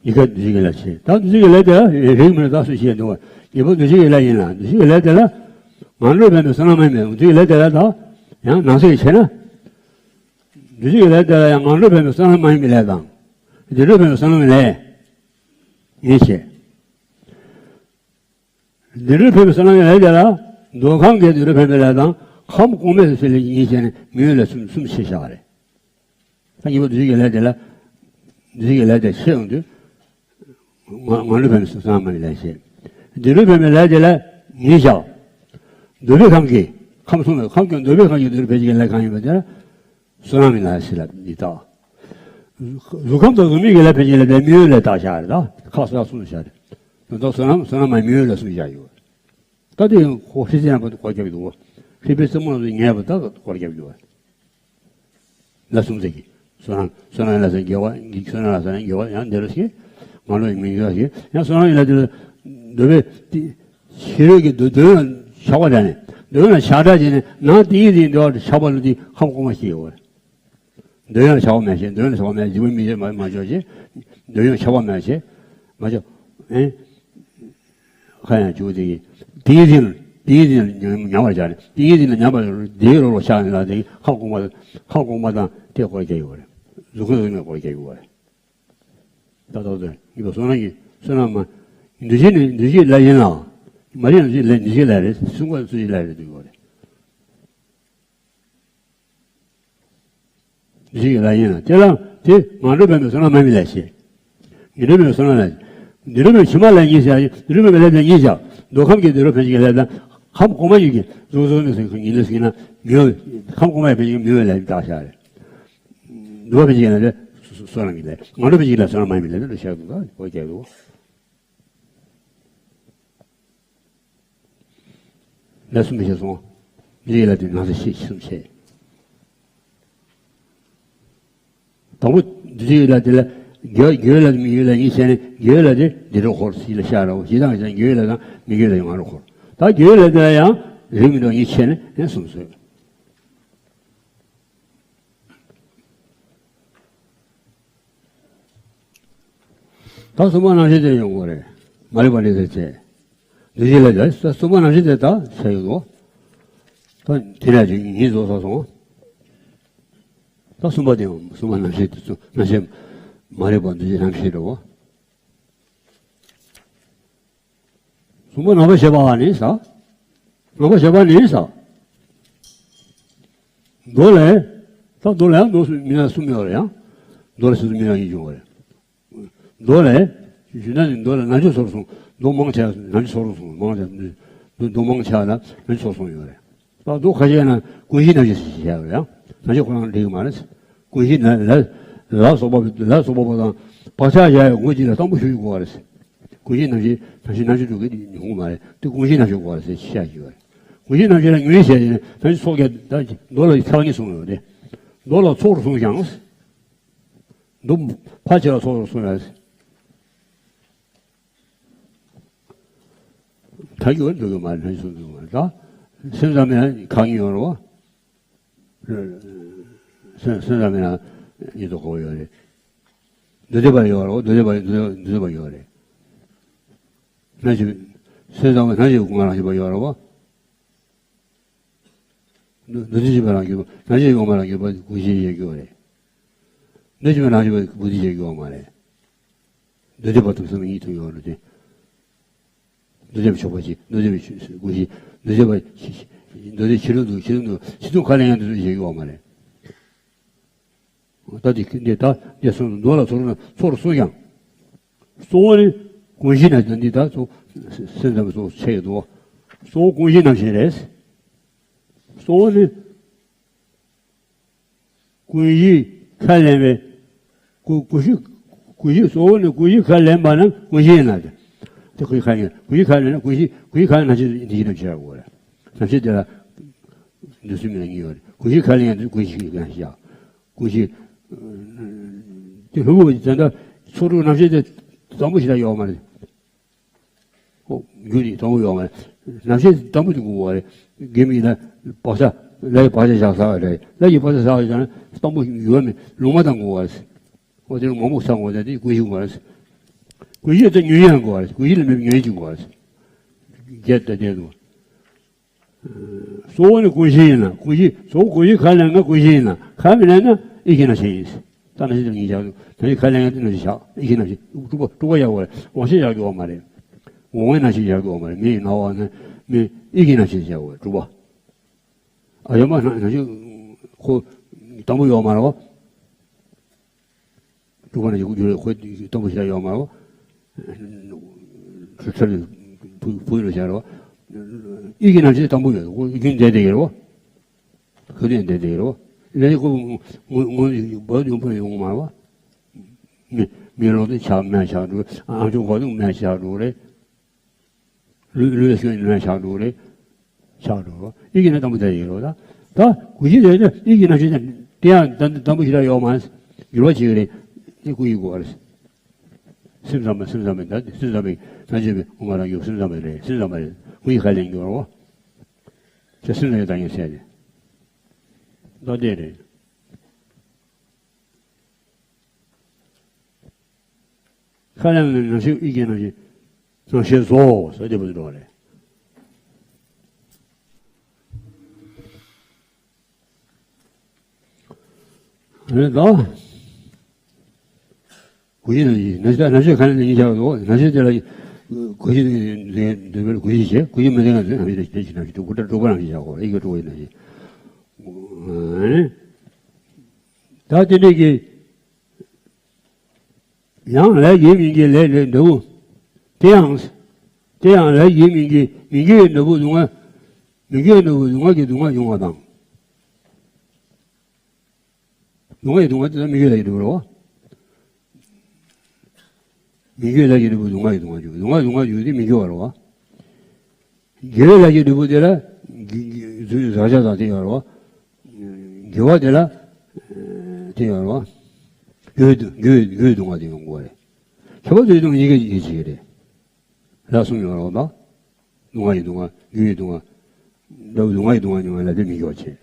ཉི་ཁ་འདུ་བྱེད་ཀྱི་ལས་བྱེད། ད་འདུ་བྱེད་ཀྱི་ལས་དེ་ལ་རིགས་མི་ད་སུ་ཤེས་འདུག་ཉི་པོ་འདུ་བྱེད་ཀྱི་ལས་ཡིན་ལ་འདུ་བྱེད་ཀྱི་ལས་དེ་ལ་ང་འདྲ་བས་འདུ་བསམ་ན་མ་ཡིན་པས་འདུ་བྱེད་ཀྱི་ལས་དེ་ལ་ད་ཡང་ནང་གསེས་བྱས་ན། འདུ་བྱེད་ཀྱི་ལས་དེ་ལ་ཡང་ང་འདྲ་བས་འདུ་བསམ་ན་མ་ཡིན་པའི་ལས་དང་། འདི་འདྲ་བས་འདུ་བསམ་ན་མ་ཡིན་ལས། ངས་བྱས། འདི་འདྲ་བས་འདུ་བསམ་ན་མ་ཡིན་ལས་དེ་ལ། འདོད་ཁམས་ཀྱི་འདི་འདྲ་བས་འདུ་ལས་དང་། ཁམས་གོང་མའི་སུ་ལས་ངས་བྱས་ནས་མི་ཡུལ་ལ་གསུམ་གསུམ་ཕྱེ་བཞག་རེད། ད་གཉིས་པོ་འདུ་བྱེད་ཀྱི་ལས་དེ་ལ། འདུ་བྱེད་ཀྱི་ལས་དེ་ཤེས་ཡོང་དུས། ང་ང་འདྲ་བས་འདུ་བསམ་ན་མ་ཡིན་ལས་བྱེད། འདི་འདྲ་བས་འདུ་ལས་དེ་ལ་ངས་བཞག་འདོད་པའི་ཁམས་ཀྱི་ཁམས་གསུམ་ལ་ཁམས་ཀྱི་འདོད་པའི་ཁམས་ཀྱི་འདོད་པའི་ཕན་ཆད་ཀྱི་ལས་གང་ཡིན་པ་དེ་ལ་བསོད་ནམས་ཡིན་ལ་ཞེས་ལབ་འདི་དག་གཟུགས་ཁམས་དང་གཟུགས་མེད་ཀྱི་ལས་ཕན་ཆད་ལ་དེ་མི་འོས་ལས་བཏགས་བཞག་རེད་ད། ཁག་སོགས་གསུམ་བཞག་རེད། དོན་དག་བསོད་ནམས་བསོད་ནམས་མ་མི་འོས་ལ་གསུམ་བཞག་ཡོད། ད་དེ་ཁོ་ཧྲི་ཙི་ཡང་པོ་སྐོར་རྒྱབ་འདུག་ཧྲི་པའི་རྩེ་མོ་ལ་ཉལ་བ་ད་སྐོར་རྒྱབ་ཡོད། ལ་གསུམ་ཚེ་གི། བསོད་ནམས་བསོད་ནམས་ལ་སོགས་དགེ་བ་བསོད་ནམས་ལ་སོགས་དགེ་བ་ཡང་འདི་རུ་ཞིག་ང་ལོ་ཡི་མིང་ཡོད་ཞིག་ཡང་བསོད་ནམས་ཡིན་ལ་དེ་ལ་འདོད་པའི་ཕྱི་རོལ་གྱི་འདོད་འདོད་ཡང་ཆགས་པ་དྲན་ནས་འདོད་ཡང་ཆགས་སྒྲ་བྱས་ནས་ནང་ཏིང་ངེ་འཛིན་འདོད་པ་ཆགས་པ་ལ་དེ་ཁམས་གོང་མ་ཞིག་ཡོད་པ་རེད། འདོད་ཡང་ཆགས་པ་མེད་ཞེས་འདོད་ཡང་ཆགས་པ་མེད་འཇིགས་པ་མི་བྱེད་མ་མ་ཆོག་ཅེས་འདོད་ཡང་ཆགས་པ་མེད་ཞེས་མ་ཆོག་ཨེ། ཁ་ཡང་བྱུག་དེ་གིས། དེའི་རིང་དེའི་རིང་ཉམས་པར་བྱ་ནས་དེའི་རིང་ཉམས་པར་དེའི་རོ་ལོ་ཆགས་ནས་ལ་དེ་ཁ་སྐོང་པ་ཁ་སྐོང་པ་དང་དེ་སྐོར་རྒྱག་ཡོད་རེད། གཟུགས་ཁམས་གཟུགས་མེད་སྐོར་རྒྱག་ཡོད་རེད། ད་ལྟ་དོན་ངེས་པར་བསོད་ནམས་ཀྱི་བསོད་ནམས་མ། འདུ་བྱེད་ནི་འདུ་བྱེད་ལས་ཡིན་ལ། མ་རིག་འདུ་བྱེད་ལས་འདུ་བྱེད་ལས་རེད་གསུང་སྐབས་འདུ་བྱེད་ལས་རེད་འདུག་ཡོད་རེད། འདུ་བྱེད་ཀྱི་ལས་ཡིན་ལ་དེ་ལ་དེ་ངན་འགྲོར་འཕེན་པའི་བསོད་ནམས་མ་ཡིན་ལས་ཞེས། ངན་འགྲོར་འཕེན་པའི་བསོད་ནམས་ལས། ངན་འགྲོར་འཕེན་པའི་ཕྱི་མ་ལས་ཉིད་བྱ་ཞིང་ངན་འགྲོར་འཕེན་པའི་ལས་ལས་ཉིད་བྱ། འདོད་ཁམས་ཀྱི་འདོད་རུང་ཕན་ཆད་ཀྱི་ལས་དང་ཁམས་གོང་མ་ཡིན་གྱི་གཟུགས་གཟུགས་མེད་སོགས་ཀྱི་ཉིད་ལས་ཟིན་ན་མི་འོས། ཁམས་གོང་མ་ཡི་ཕན་ཆད་ཀྱི་མི་འོས་ལས་བཏགས་བཞག་རེད། འདོད་པ་ཕན་ཆད་ཀྱི་ལས་ལས་བསོད་ནམས་ཀྱི་ལས། ངན་འགྲོར་ཕན་ཆད་ཀྱི་ལས་བསོད་ནམས་མ་ཡིན་པའི་ལས་ལ་བཤད་འདུག་གོ་རྒྱལ་ལོ། ལས་གསུམ་བཤད་སོང་། འདི་ཡི་ལ་དེ་ནང་གསེས་བཤད་གསུམ་བཤད། དང་པོ་འདི་ཡི་ལ་དེ་ལ་དགེ་དགེ་ལ་དེ་མི་དགེ་ལ་གཉིས་བཤད་ནས་དགེ་ལ་དེ་འདི་འགྲོ་འཁོར་སྲིད་ལ་ཤར་རོ་ཞེས་དང་བཤད་དགེ་ལ་དང་མི་དགེ་ལ་ཡང་འགྲོ་འཁོར། ད་དགེ་ལ་དེ་ལ་ཡང་རིགས་མི་འདྲ་གཉིས་བཤད་ནས་ཡང་གསུམ་བཟོས། ད་གསུམ་པ་རྣམ་ཤེས་དེ་ཡོང་གི་རེད། མ་རིག་པ་འདྲེས་ཚད་བྱས། འདུ་བྱེད་ལས་ཀྱང་གསུམ་པ་རྣམ་ཤེས་དེ་དག་བྱས་ཡོད་དོ། ད་དེ་ནས་ཀྱི་ཉིད་རྫོགས་ཚར་སོང་། ད་གསུམ་པ་དེ་ཡང་གསུམ་པ་རྣམ་ཤེས་དེ་ཚོ་རྣམ་ཤེས་མ་རིག་པ་འདུ་བྱེད་རྣམ་ཤེས་རེད་བ། གསུམ་པ་ནང་པ་བྱས་པ་ནི་ས། ནང་པ་བྱས་པ་ནི་ས། མདོ་ལས། ད་མདོ་ལ་ཡང་མདོ་སུ་མི་ན་གསུམ་ཡོད་རེད་ཡང་། མདོ་ལ་སུ་མི་ན་གཉིས་བྱུང་བ་རེད། མདོ་ལས། ཞུ་ན་ནི་མདོ་ལ་ན་ཆུང་སོར་སོང་། མདོ་མང་ཆེ་ན་ཆུང་སོར་སོང་མང་ཆེ་མདོ་མང་ཆེ་ན་ཆུང་སོར་སོང་ཡོད་རེད། ད་མདོ་ཁ་ཤས་ན་ཀུན་གཞི་རྣམ་བཤད་ཞེས་བྱ་བ་ཡང་ན་ཆུང་ཁོ་རང་འགྲིག་མ་རེད། ཀུན་གཞི་ན་ལ་ལ་སོགས་པ་ལ་སོགས་པ་དང་བག་ཆགས་བཞག་ཡ་ངོ་གཅིག་ལ་དང་པོ་ཞུ་ཡི་དགོས་པ་རེད། ཀུན་གཞི་རྣམ་བཤད་རྣམ་བཤད་རྣམ་བཤད་དྲུག་གི་ཡོང་གི་མ་རེད་དེ་ཀུན་གཞི་རྣམ་བཤད་དགོས་པ་རེད་ཟེར་ཤ་ཞུ་བ་རེད། ཀུན་གཞི་རྣམ་བཤད་ལ་ངོས་བཤད་ཡིན་ན་ཚོགས་ཀྱི་ད་མདོ་ལ་ཚར་གཉིས་གསུངས་ཡོད་རེད། མདོ་ལ་ཚོགས་རུ་གསུངས་ཀྱང་། མདོ་ཕལ་ཆེ་བ་ཚོགས་རུ་གསུངས་ཡོད་རེད། ད་ཡོད་འདུག་གི་མ་རེད་ན་གསུངས་འདུག་མ་རེད་ད། སེམས་ཙམ་ཡང་ཁག་གཉིས་ཡོད་རེད་བ། སེམས་སེམས་ཙམ་ཡང་ཡིན་དུ་གོ་ཡོད་རེད། འདུ་བྱེད་པ་ཡོད་རེད་འདུ་བྱེད་པ་འདུ་འདུ་བྱེད་པ་ཡོད་རེད། ན་ཞིག་སེམས་ཙམ་ན་ཞིག་ཀུན་ང་རང་ཞིག་པ་ཡོད་རེད་བ། འདུ་འདུ་བྱེད་པ་རང་རྒྱུད་པ་ན་ཞིག་ཡོད་མ་རང་རྒྱུད་པ་ཀུན་གཞི་ཡོད་རྒྱུ་རེད། འདུ་བྱེད་པ་རང་རྒྱུད་པ་ཀུན་གཞི་ཡོད་རྒྱུ་མ་རེད། འདུ་བྱེད་པ་དང་སེམས་གཉིས་དུ་ཡོད་རེད་དེ། འདུ་བྱེད་པ་ཕྱོགས་པ་གཅིག་འདུ་བྱེད་པ་ཀུན་གཞི། འདུ་བྱེད་པ་འདུ་བྱེད་ཕྱི་རོལ་དུ་ཕྱི་རོལ་དུ་ཕྱི་དུ་ཁ་ལས་ཡང་འདུ་བྱེད་ཡོད་མ་རེད། ད་འདི་འདི་ད་འདི་སོང་མདོ་ལ་ཚོར་ན་ཚོར་སོང་ཡང་། གཙོ་བོ་ནི་ཀུན་གཞི་ན་འདི་ད་ཚོ་སེམས་ཙམ་ཚོ་ཆེ་ཡོད་དོ། གཙོ་བོ་ཀུན་གཞི་རྣམ་བཤད་རེད། གཙོ་བོ་ནི། ཀུན་གཞི་ཁས་ལེན་པའི། ཀུ་ཀུན་གཞི། ཀུན་གཞི་གཙོ་བོ་ནི་ཀུན་གཞི་ཁས་ལེན་པ་ན་ཀུན་གཞི་ཡིན་ལ། དེ་ཀུན་གཞི་ཁས་ལེན་ཀུན་གཞི་ཁས་ལེན་ན་ཀུན་གཞི་ཀུན་གཞི་ཁས་ལེན་ན་ཅི་འདི་ཡིན་ན་བྱ་དགོས་རེད། ཐམས་ཅད་དེ་ལ་འདུ་ཤེས་མེད་ན་གཉིས་ཡོད་རེད། ཀུན་གཞི་ཁས་ལེན་ཡང་ཀུན་གཞི་ཁས་ལེན་བྱ། ཀུན་གཞི། དེ་ཧུ་བོ་དེ་འདྲ་ཚོགས་དྲུག་རྣམ་བཤད་དེ་དང་པོ་ཞིག་ལ་ཡོད་མ་རེད། ཨོ། རྒྱུ་ནི་དང་པོ་ཡོད་མ་རེད། རྣམ་བཤད་དང་པོ་དེ་དགོས་པ་རེད། དགེ་མི་ལ་བག་ཆགས་ལ་ཡི་བག་ཆགས་བཞག་ས་རེད། ལ་ཡི་བག་ཆགས་བཞག་ཡོད་ཀྱང་དང་པོ་ཡོད་མེད་ལུང་མ་དང་དགོས་པ་རེད། ཨོ་དེ་ལ་མང་པོ་ཆགས་དགོས་ཏེ་དེ་ཀུན་གཞི་དགོས་པ་རེད། ཀུན་གཞི་དེ་ཉོན་ཡང་དགོས་པ་རེད། ཀུན་གཞི་ལ་མེད་པའི་ཉོན་གཅིག་དགོས་པ་རེད། བརྒྱད་དང་ལྡན་དུ། གཙོ་བོ་ནི་ཀུན་གཞི་ཡིན་ལ་ཀུན་གཞི་གཙོ་བོ་ཀུན་གཞི་ཁས་ལེན་ན་ཀུན་གཞི་ཡིན་ལ་ཁས་མི་ལེན་ན་ཡིད་ཀྱི་རྣམ་བཤད་ཡིན། ད་རྣམ་བཤད་དེ་ཉིད་བཞག་ད་ནི་ཁས་ལེན་ཡང་དེ་རྣམ་བཤད་བཞག་ཡིད་ཀྱི་རྣམ་བཤད་དྲུག་པ་དྲུག་པ་ཡག་པོ་རེད། དབང་ཤེས་བཞག་དགོས་པ་མ་རེད། འོང་བའི་རྣམ་བཤད་བཞག་དགོས་པ་མ་རེད། མི་ཡི་སྣང་བ་ནི་མི་ཡིད་ཀྱི་རྣམ་བཤད་བཞག་དགོས་དྲུག་པ། ཨ་ཡོད་མ་རྣམ་བཤད་ཁོ་དང་པོ་ཡོད་མ་རེད་བ། དྲུག་པ་ན་ཡོད་རྒྱུ་རེད། ཁོའི་སྟོང་པ་ཞིག་ཡོད་མ་རེད། ཁྲི་ཁྲི་བུ་བུ་ཡིན་ལ་བཞག་རེད། ཡིད་ཀྱི་རྣམ་ཤེས་དང་པོ་ཡོད། ཁོ་རྒྱུན་ལྡན་དེ་ཡོད་རོ། ཁོ་རྒྱུན་ལྡན་དེ་ཡོད་རོ། ལས་ཁོ་ངོ་ངོ་བོ་ཡོང་པ་ཡོང་མ་རོ། མི་མི་ལོ་དེ་ཆགས་མེད་ཆགས་འགྲོ། ཨ་ཅོ་གོ་དུ་མེད་ཆགས་འགྲོ་རེད། ལུས་ལུས་ཤོད་ནས་ཆགས་འགྲོ་རེད། ཆགས་འགྲོ་རོ། ཡིད་ཀྱི་ནི་དང་པོ་དེ་ཡིན་རོ། ད་ད་གོ་ཤེས་དེ་ནི་ཡིད་ཀྱི་རྣམ་ཤེས་དེ་དེ་ཡང་དང་དང་པོ་ཞིག་ལ་ཡོད་མ་རེད། འགྱུར་བ་བྱེད་ཀྱི་རེད། དེ་ཀུན་གྱི་གོ་བ་རེད། སེམས་ཙམ་པ་སེམས་ཙམ་པའི་ད་སེམས་ཙམ་པའི་ན་གཅོད་པའི་དབུ་མ་རང་རྒྱུད་སེམས་ཙམ་པའི་རེད། སེམས་ཙམ་པ་རེད། ཀུན་གྱི་ཁ་ལེན་འགྱུར་རོ། དེ་སེམས་ཙམ་པའི་ད་ཡིན་ཟེར་ཏེ། ད་དེ་རེད། ཁ་ལེན་ནི་ནང་ཤེས་ཡིད་ཀྱི་ནང་ཤེས་ནང་ཤེས་བཟོ་ཟེར་དེ་བུ་འགྲོ་རེད། རེད་དོ། གོ་ཤེས་ནང་ཤེས་ནང་ཤེས་ནང་ཤེས་ཁ་ལེན་ནི་ཡིན་ཆགས་འདུག་ནང་ཤེས་དེ་ལ་གོ་ཤེས་འདོད་པའི་གོ་ཤེས་བྱེད་གོ་ཤེས་མི་ལྡན་ན་ནང་ཤེས་དེ་ནང་ཤེས་དྲུག་པ་དྲུག་པ་ནང་ཤེས་བྱ་གོ་ཡིད་ཀྱི་དྲུག་པའི་ནང་ཤེས། ད་དེ་འདྲས་ཀྱི། ཡང་ལས་ཀྱི་མིང་གི་ལས་ལས་འདྲ་བོ། དེ་ཡང་། དེ་ཡང་ལས་ཀྱི་མིང་གི་མིང་གི་འདྲ་བོ་སྡུག་བསྔལ། མིང་གི་འདྲ་བོ་སྡུག་བསྔལ་གྱི་སྡུག་བསྔལ་འབྱུང་བ་དང་། སྡུག་བསྔལ་གྱི་སྡུག་བསྔལ་དེ་ལ་མིང་གི་ལས་ཀྱི་འདྲ་བོ་རེད་བ། མིང་གི་ལས་ཀྱི་འདྲ་བོ་སྡུག་བསྔལ་གྱི་སྡུག་བསྔལ་འབྱུང་། སྡུག་བསྔལ་སྡུག་བསྔལ་འབྱུང་དེ་མིང་གི་བ་རེད་བ། དགེ་བའི་ལས་ཀྱི་འབྲས་བུ་དེ་ལ་དགེ་དགེ་བཟོད་བཟའ་བྱ་དང་དེ་ཡོད་རེད་བ། དགེ་བ་དེ་ལ་དེ་ཡོད་རེད་བ། དགེ་བའི་དགེ་བའི་དགེ་བའི་སྡུག་བསྔལ་དེ་ཡོང་དགོས་རེད། ཁྱད་པར་དུ་ཡོད་དུས་གཉིས་ཀ་ཡིན་གཅིག་རེད། ལ་གསུམ་ཡོད་རེད་བ། སྡུག་བསྔལ་གྱི་སྡུག་བསྔལ། དགེ་བའི་སྡུག་བསྔལ། འདྲ་བོ་སྡུག་བསྔལ་གྱི་སྡུག་བསྔལ་མྱོང་བ་ལ་དེ་མིང་གི་བ་བྱེད།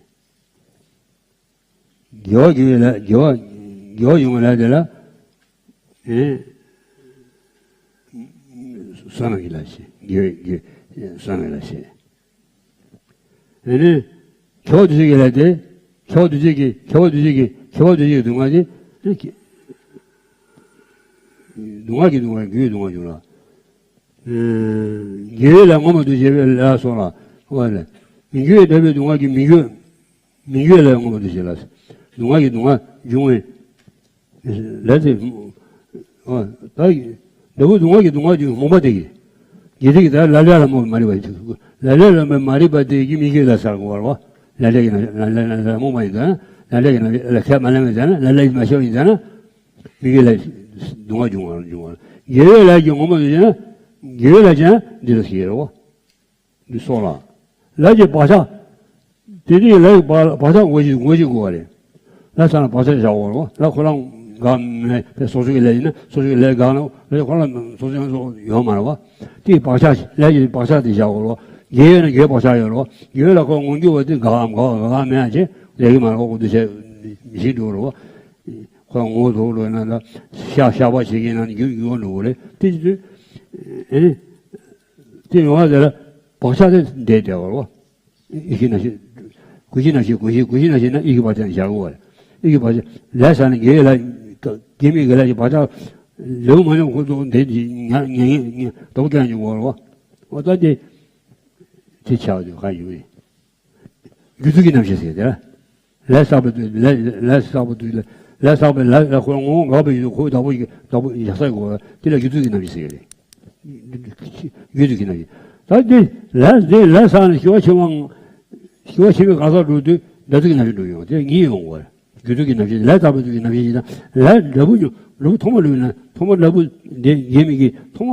དགེ་བ་དགེ་བའི་ལས་དགེ་བ་དགེ་བ་ཡོང་བའི་ལས་དེ་ལ། ཨེ། བསོད་ནམས་ཀྱི་ལས་བྱེད། དགེ་བའི་དགེ་བསོད་ནམས་ཀྱི་ལས་བྱེད། ཨེ་ནི། ཁྱད་པར་འདུ་བྱེད་ཀྱི་ལས་དེ། ཁྱད་པར་འདུ་བྱེད་ཀྱི་ཁྱད་པར་འདུ་བྱེད་ཀྱི་ཁྱད་པར་འདུ་བྱེད་ཀྱི་སྡུག་བསྔལ་དེ། སྡུག་བསྔལ་གྱི་སྡུག་བསྔལ་དགེ་བའི་སྡུག་བསྔལ་འབྱུང་ལ། དགེ་བའི་ལས་མངོན་པར་འདུ་བྱེད་པའི་ལས་སོགས་ལ། འོ་ལས། མི་དགེ་བའི་འདྲ་བའི་སྡུག་བསྔལ་གྱི་མི་དགེ། མི་དགེ་ལས་མངོན་པར་འདུ་བྱེད་ལ། སྡུག་བསྔལ་གྱི་སྡུག་བསྔལ་འབྱུང་བའི་ལས་དེ། ཨོ། ད་འདྲ་བོ་སྡུག་བསྔལ་གྱི་སྡུག་བསྔལ་འབྱུང་རྨོངས་པ་དེ་གིས། དགེ་སྡིག་གི་ད་ལ་ལས་ལ་རྨོངས་པའི་མ་རིག་པ། ལ་ལས་ལ་རྨོངས་པའི་མ་རིག་པ་དེ་གིས་མི་དགེ་ལས་བསགས་དགོས་པ་རེད་བ། ལ་ལས་ཀྱི་ན་ལ་ལས་ལ་རྨོངས་པ་ཡིན་ཙང་ན། ལ་ལས་ཀྱི་ན་ལ་ཁས་མ་ལེན་པ་ཡིན་ཙང་ན། ལ་ལས་མ་ཤེས་པ་ཡིན་ཙང་ན། མི་དགེ་ལས་སྡུག་བསྔལ་འབྱུང་བ་འབྱུང་བ། དགེ་བའི་ལས་ཀྱི་མངོན་པར་འདུ་བྱེད་ན། དགེ་བའི་ལས་ཀྱང་འདི་ལ་ཞིག་རེད་བ། འདི་སོགས་ལ། ལས་ཀྱི་བག་ཆགས། དེ་དུས་ལས་ཀྱི་བག་བག་ཆགས་ངོ་ཤེས་ངོ་ཤེས་དགོས་པ་རེད། ལས་བསགས་ན་བག་ཆགས་བཞག་དགོས་རེད་བ། ལས་ཁོ་རང་འགག་མེད་པའི་སོ་སོའི་ལས་ཡིན་ན་སོ་སོའི་ལས་འགག་ན་ལས་ཁོ་རང་སོ་སོའི་ཡོང་ཡོད་མ་རེད་བ། དེའི་བག་ཆགས་ལས་ཀྱི་བག་ཆགས་དེ་བཞག་དགོས་རེད་བ། དགེ་བའི་ན་དགེ་བའི་བག་ཆགས་ཡོད་རེད་བ། དགེ་བའི་ལ་ཁོ་ངོ་འགྱུར་བ་དེ་འགག་འམ་འགག་འགག་མེད་ཅེས་ལས་ཀྱི་མ་རེད་བ། ཁོ་འདུ་བྱེད་ཞིག་འགྲོ་རེད་བ། ཁོ་ངོ་ཐོག་འགྲོ་ན་ད་ཤ་ཤ་པ་བྱེད་ཀྱི་ན་རྒྱུ་རྒྱུ་འགྲོ་གི་རེད། དེ་དུས་ཨེ་ནི། དེ་ཡོང་བ་དེ་ལ་བག་ཆགས་དེ་འདས་བསྡད་པ་རེད་བ། ཡིད་ཀྱི་རྣམ་ཤེས། གོ་ཤེས་རྣམ་ཤེས་གོ་ཤེས་གོ་ཤེས་རྣམ་ཤེས་ན་ཡིད་ཀྱི་བག་ཆགས་བཞག་དགོས་པ་རེད། ཡིད་ཀྱི་བག་ཆགས་ལས་བསགས་ན་དགེ་བའི་ལས་དགེ་མི་དགེ་ལས་ཀྱི་བག་ཆགས་ལེའུ་མ་ཉམས་ཁོ་ཚོ་འདས་ཀྱི་ཉ་ཉ་ཉ་ཉ་དོག་ཀྱང་ཉོ་བ་རེད་བ། འོ་ད་དེ་དེ་ཆགས་དུས་ག་ཡོད་རེད། རྒྱུ་མཚན་གྱི་རྣམ་ཤེས་ཟེར་དེ་ལ། ལས་བསགས་པའི་དུས་ལས་ལས་བསགས་པའི་དུས་ལ་ལས་བསགས་པའི་ལས་ལ་ཁོ་ངོ་བོ་འགག་པའི་ཡུལ་ཁོའི་བདག་པོ་ཡི་བདག་པོ་ཡག་ས་ཡི་གོ་བ་དེ་ལ་རྒྱུ་མཚན་གྱི་རྣམ་ཤེས་ཟེར་གི་རེད། རྒྱུ་མཚན་གྱི་རྣམ་ཤེས། ད་དེ་ལས་དེ་ལས་བསགས་ནས་ཞི་བ་ཆེ་བའང་ཞི་བ་ཆེ་བའི་གང་ཟག་འགྲོ་དུས་འདྲ་མཚུངས་ཀྱི་རྣམ་ཤེས་འགྲོ་ཡོང་དེ་གཉིས་ཡོང་གོ་རྒྱུ་མཚན་གྱི་རྣམ་ཤེས་ལས་བསགས་པའི་དུས་ཀྱི་རྣམ་ཤེས་ཤིག་དང་ལས་འདྲ་བོ་ཉོ་འདྲ་བོ་ཐོག་མ་ལུས་ན་ཐོག་མ་འདྲ་བོ་འདི་ངེས་མེད་ཀྱི་ཐོག་མ་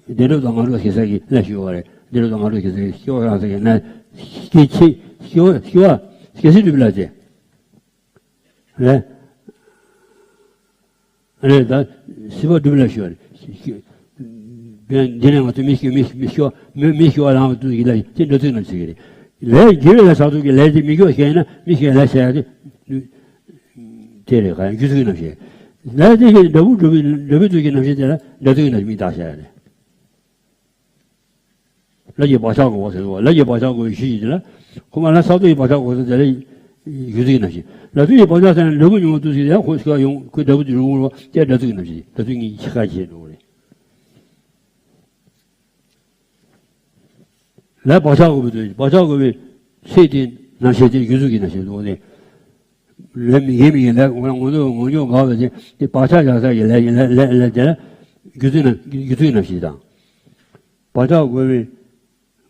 བདེ་འགྲོ་དང་ངན་འགྲོ་ཞེ་ས་ཀྱི་ལས་ཞུ་བ་རེད། བདེ་འགྲོ་དང་ངན་འགྲོ་ཞེ་ས་ཀྱི་ཞི་བ་རང་ས་ཀྱི་ན་སྐྱེ་ཆེ་ཞི་བ་ཞི་བ་སྐྱེ་སྲིད་སྒྲུབ་ལ་བྱེད། རེད། རེད་ད། སྲིད་པ་སྒྲུབ་ལ་ཞུ་བ་རེད། འདི་ནས་ང་ཚོ་མི་ཞུ་མི་ཞུ་མི་ཞུ་མི་མི་ཞུ་བ་རང་དུ་ཡིན་ལ་དེ་འདྲ་ཚུལ་རྣམས་ཞིག་རེད། ལས་དགེ་བའི་ལས་བསགས་ཚུལ་གྱི་ལས་དེ་མི་དགེ་བ་བཤད་ན་མི་ཞུ་ལས་བཤད་ཡ་དེ། དེ་རེད་ག་རྒྱུ་ཚུལ་གྱི་རྣམ་ཤེས། ལས་དེ་བཤད་འདྲ་བོ་འགྲུབ་པའི་འགྲུབ་པའི་ཚུལ་གྱི་རྣམ་ཤེས་དེ་ལ་འདྲ་ཚུལ་གྱི་རྣམ་ཤེས་མི་བཏགས་བཤད་ཡ་རེད། ལས་ཀྱི་བག་ཆགས་དགོས་པ་ཟེར་བ་ལས་ཀྱི་བག་ཆགས་དགོས་པའི་གཞི་ཡིན་ལ། ཁོ་མ་ལ་ས་རྡོ་ཡི་བག་ཆགས་དགོས་ཟེར་དེ་ལ་རྒྱུ་མཚན་གྱི་རྣམ་ཤེས། ལ་རྡོ་ཡི་བག་ཆགས་ཟེར་ན་འདྲ་བོ་ཉུང་དུ་ཟེར་ཡང་ཁོ་ཤི་བ་ཡོང་ཁོའི་འདྲ་བོ་དེ་རུང་རོ་དེ་འདྲ་ཚུལ་གྱི་རྣམ་ཤེས་འདྲ་ཚུལ་གཉིས་ཆ་ཁ་བྱེད་འགྲོ་གི་རེད། ལས་བག་ཆགས་དགོས་པའི་དོན་བག་ཆགས་དགོས་པའི་ཚེ་དེ་རྣམ་ཤེས་དེ་རྒྱུ་མཚན་གྱི་རྣམ་ཤེས་འདུག་ནས། ལས་མི་དགེ་མི་དགེ་ལས་ངོ་ངོ་ཚོ་ངོ་ཉོག་འགག་པའི་དེ་དེ་བག་ཆགས་བཞག་ས་ཀྱི་ལས་ལས་ལས་ལས་དེ་ལ་རྒྱུ་མཚན་རྣམ་རྒྱུ་མཚན་གྱི་རྣམ་ཤེས་དང་། བག་ཆགས་དགོས་པའི་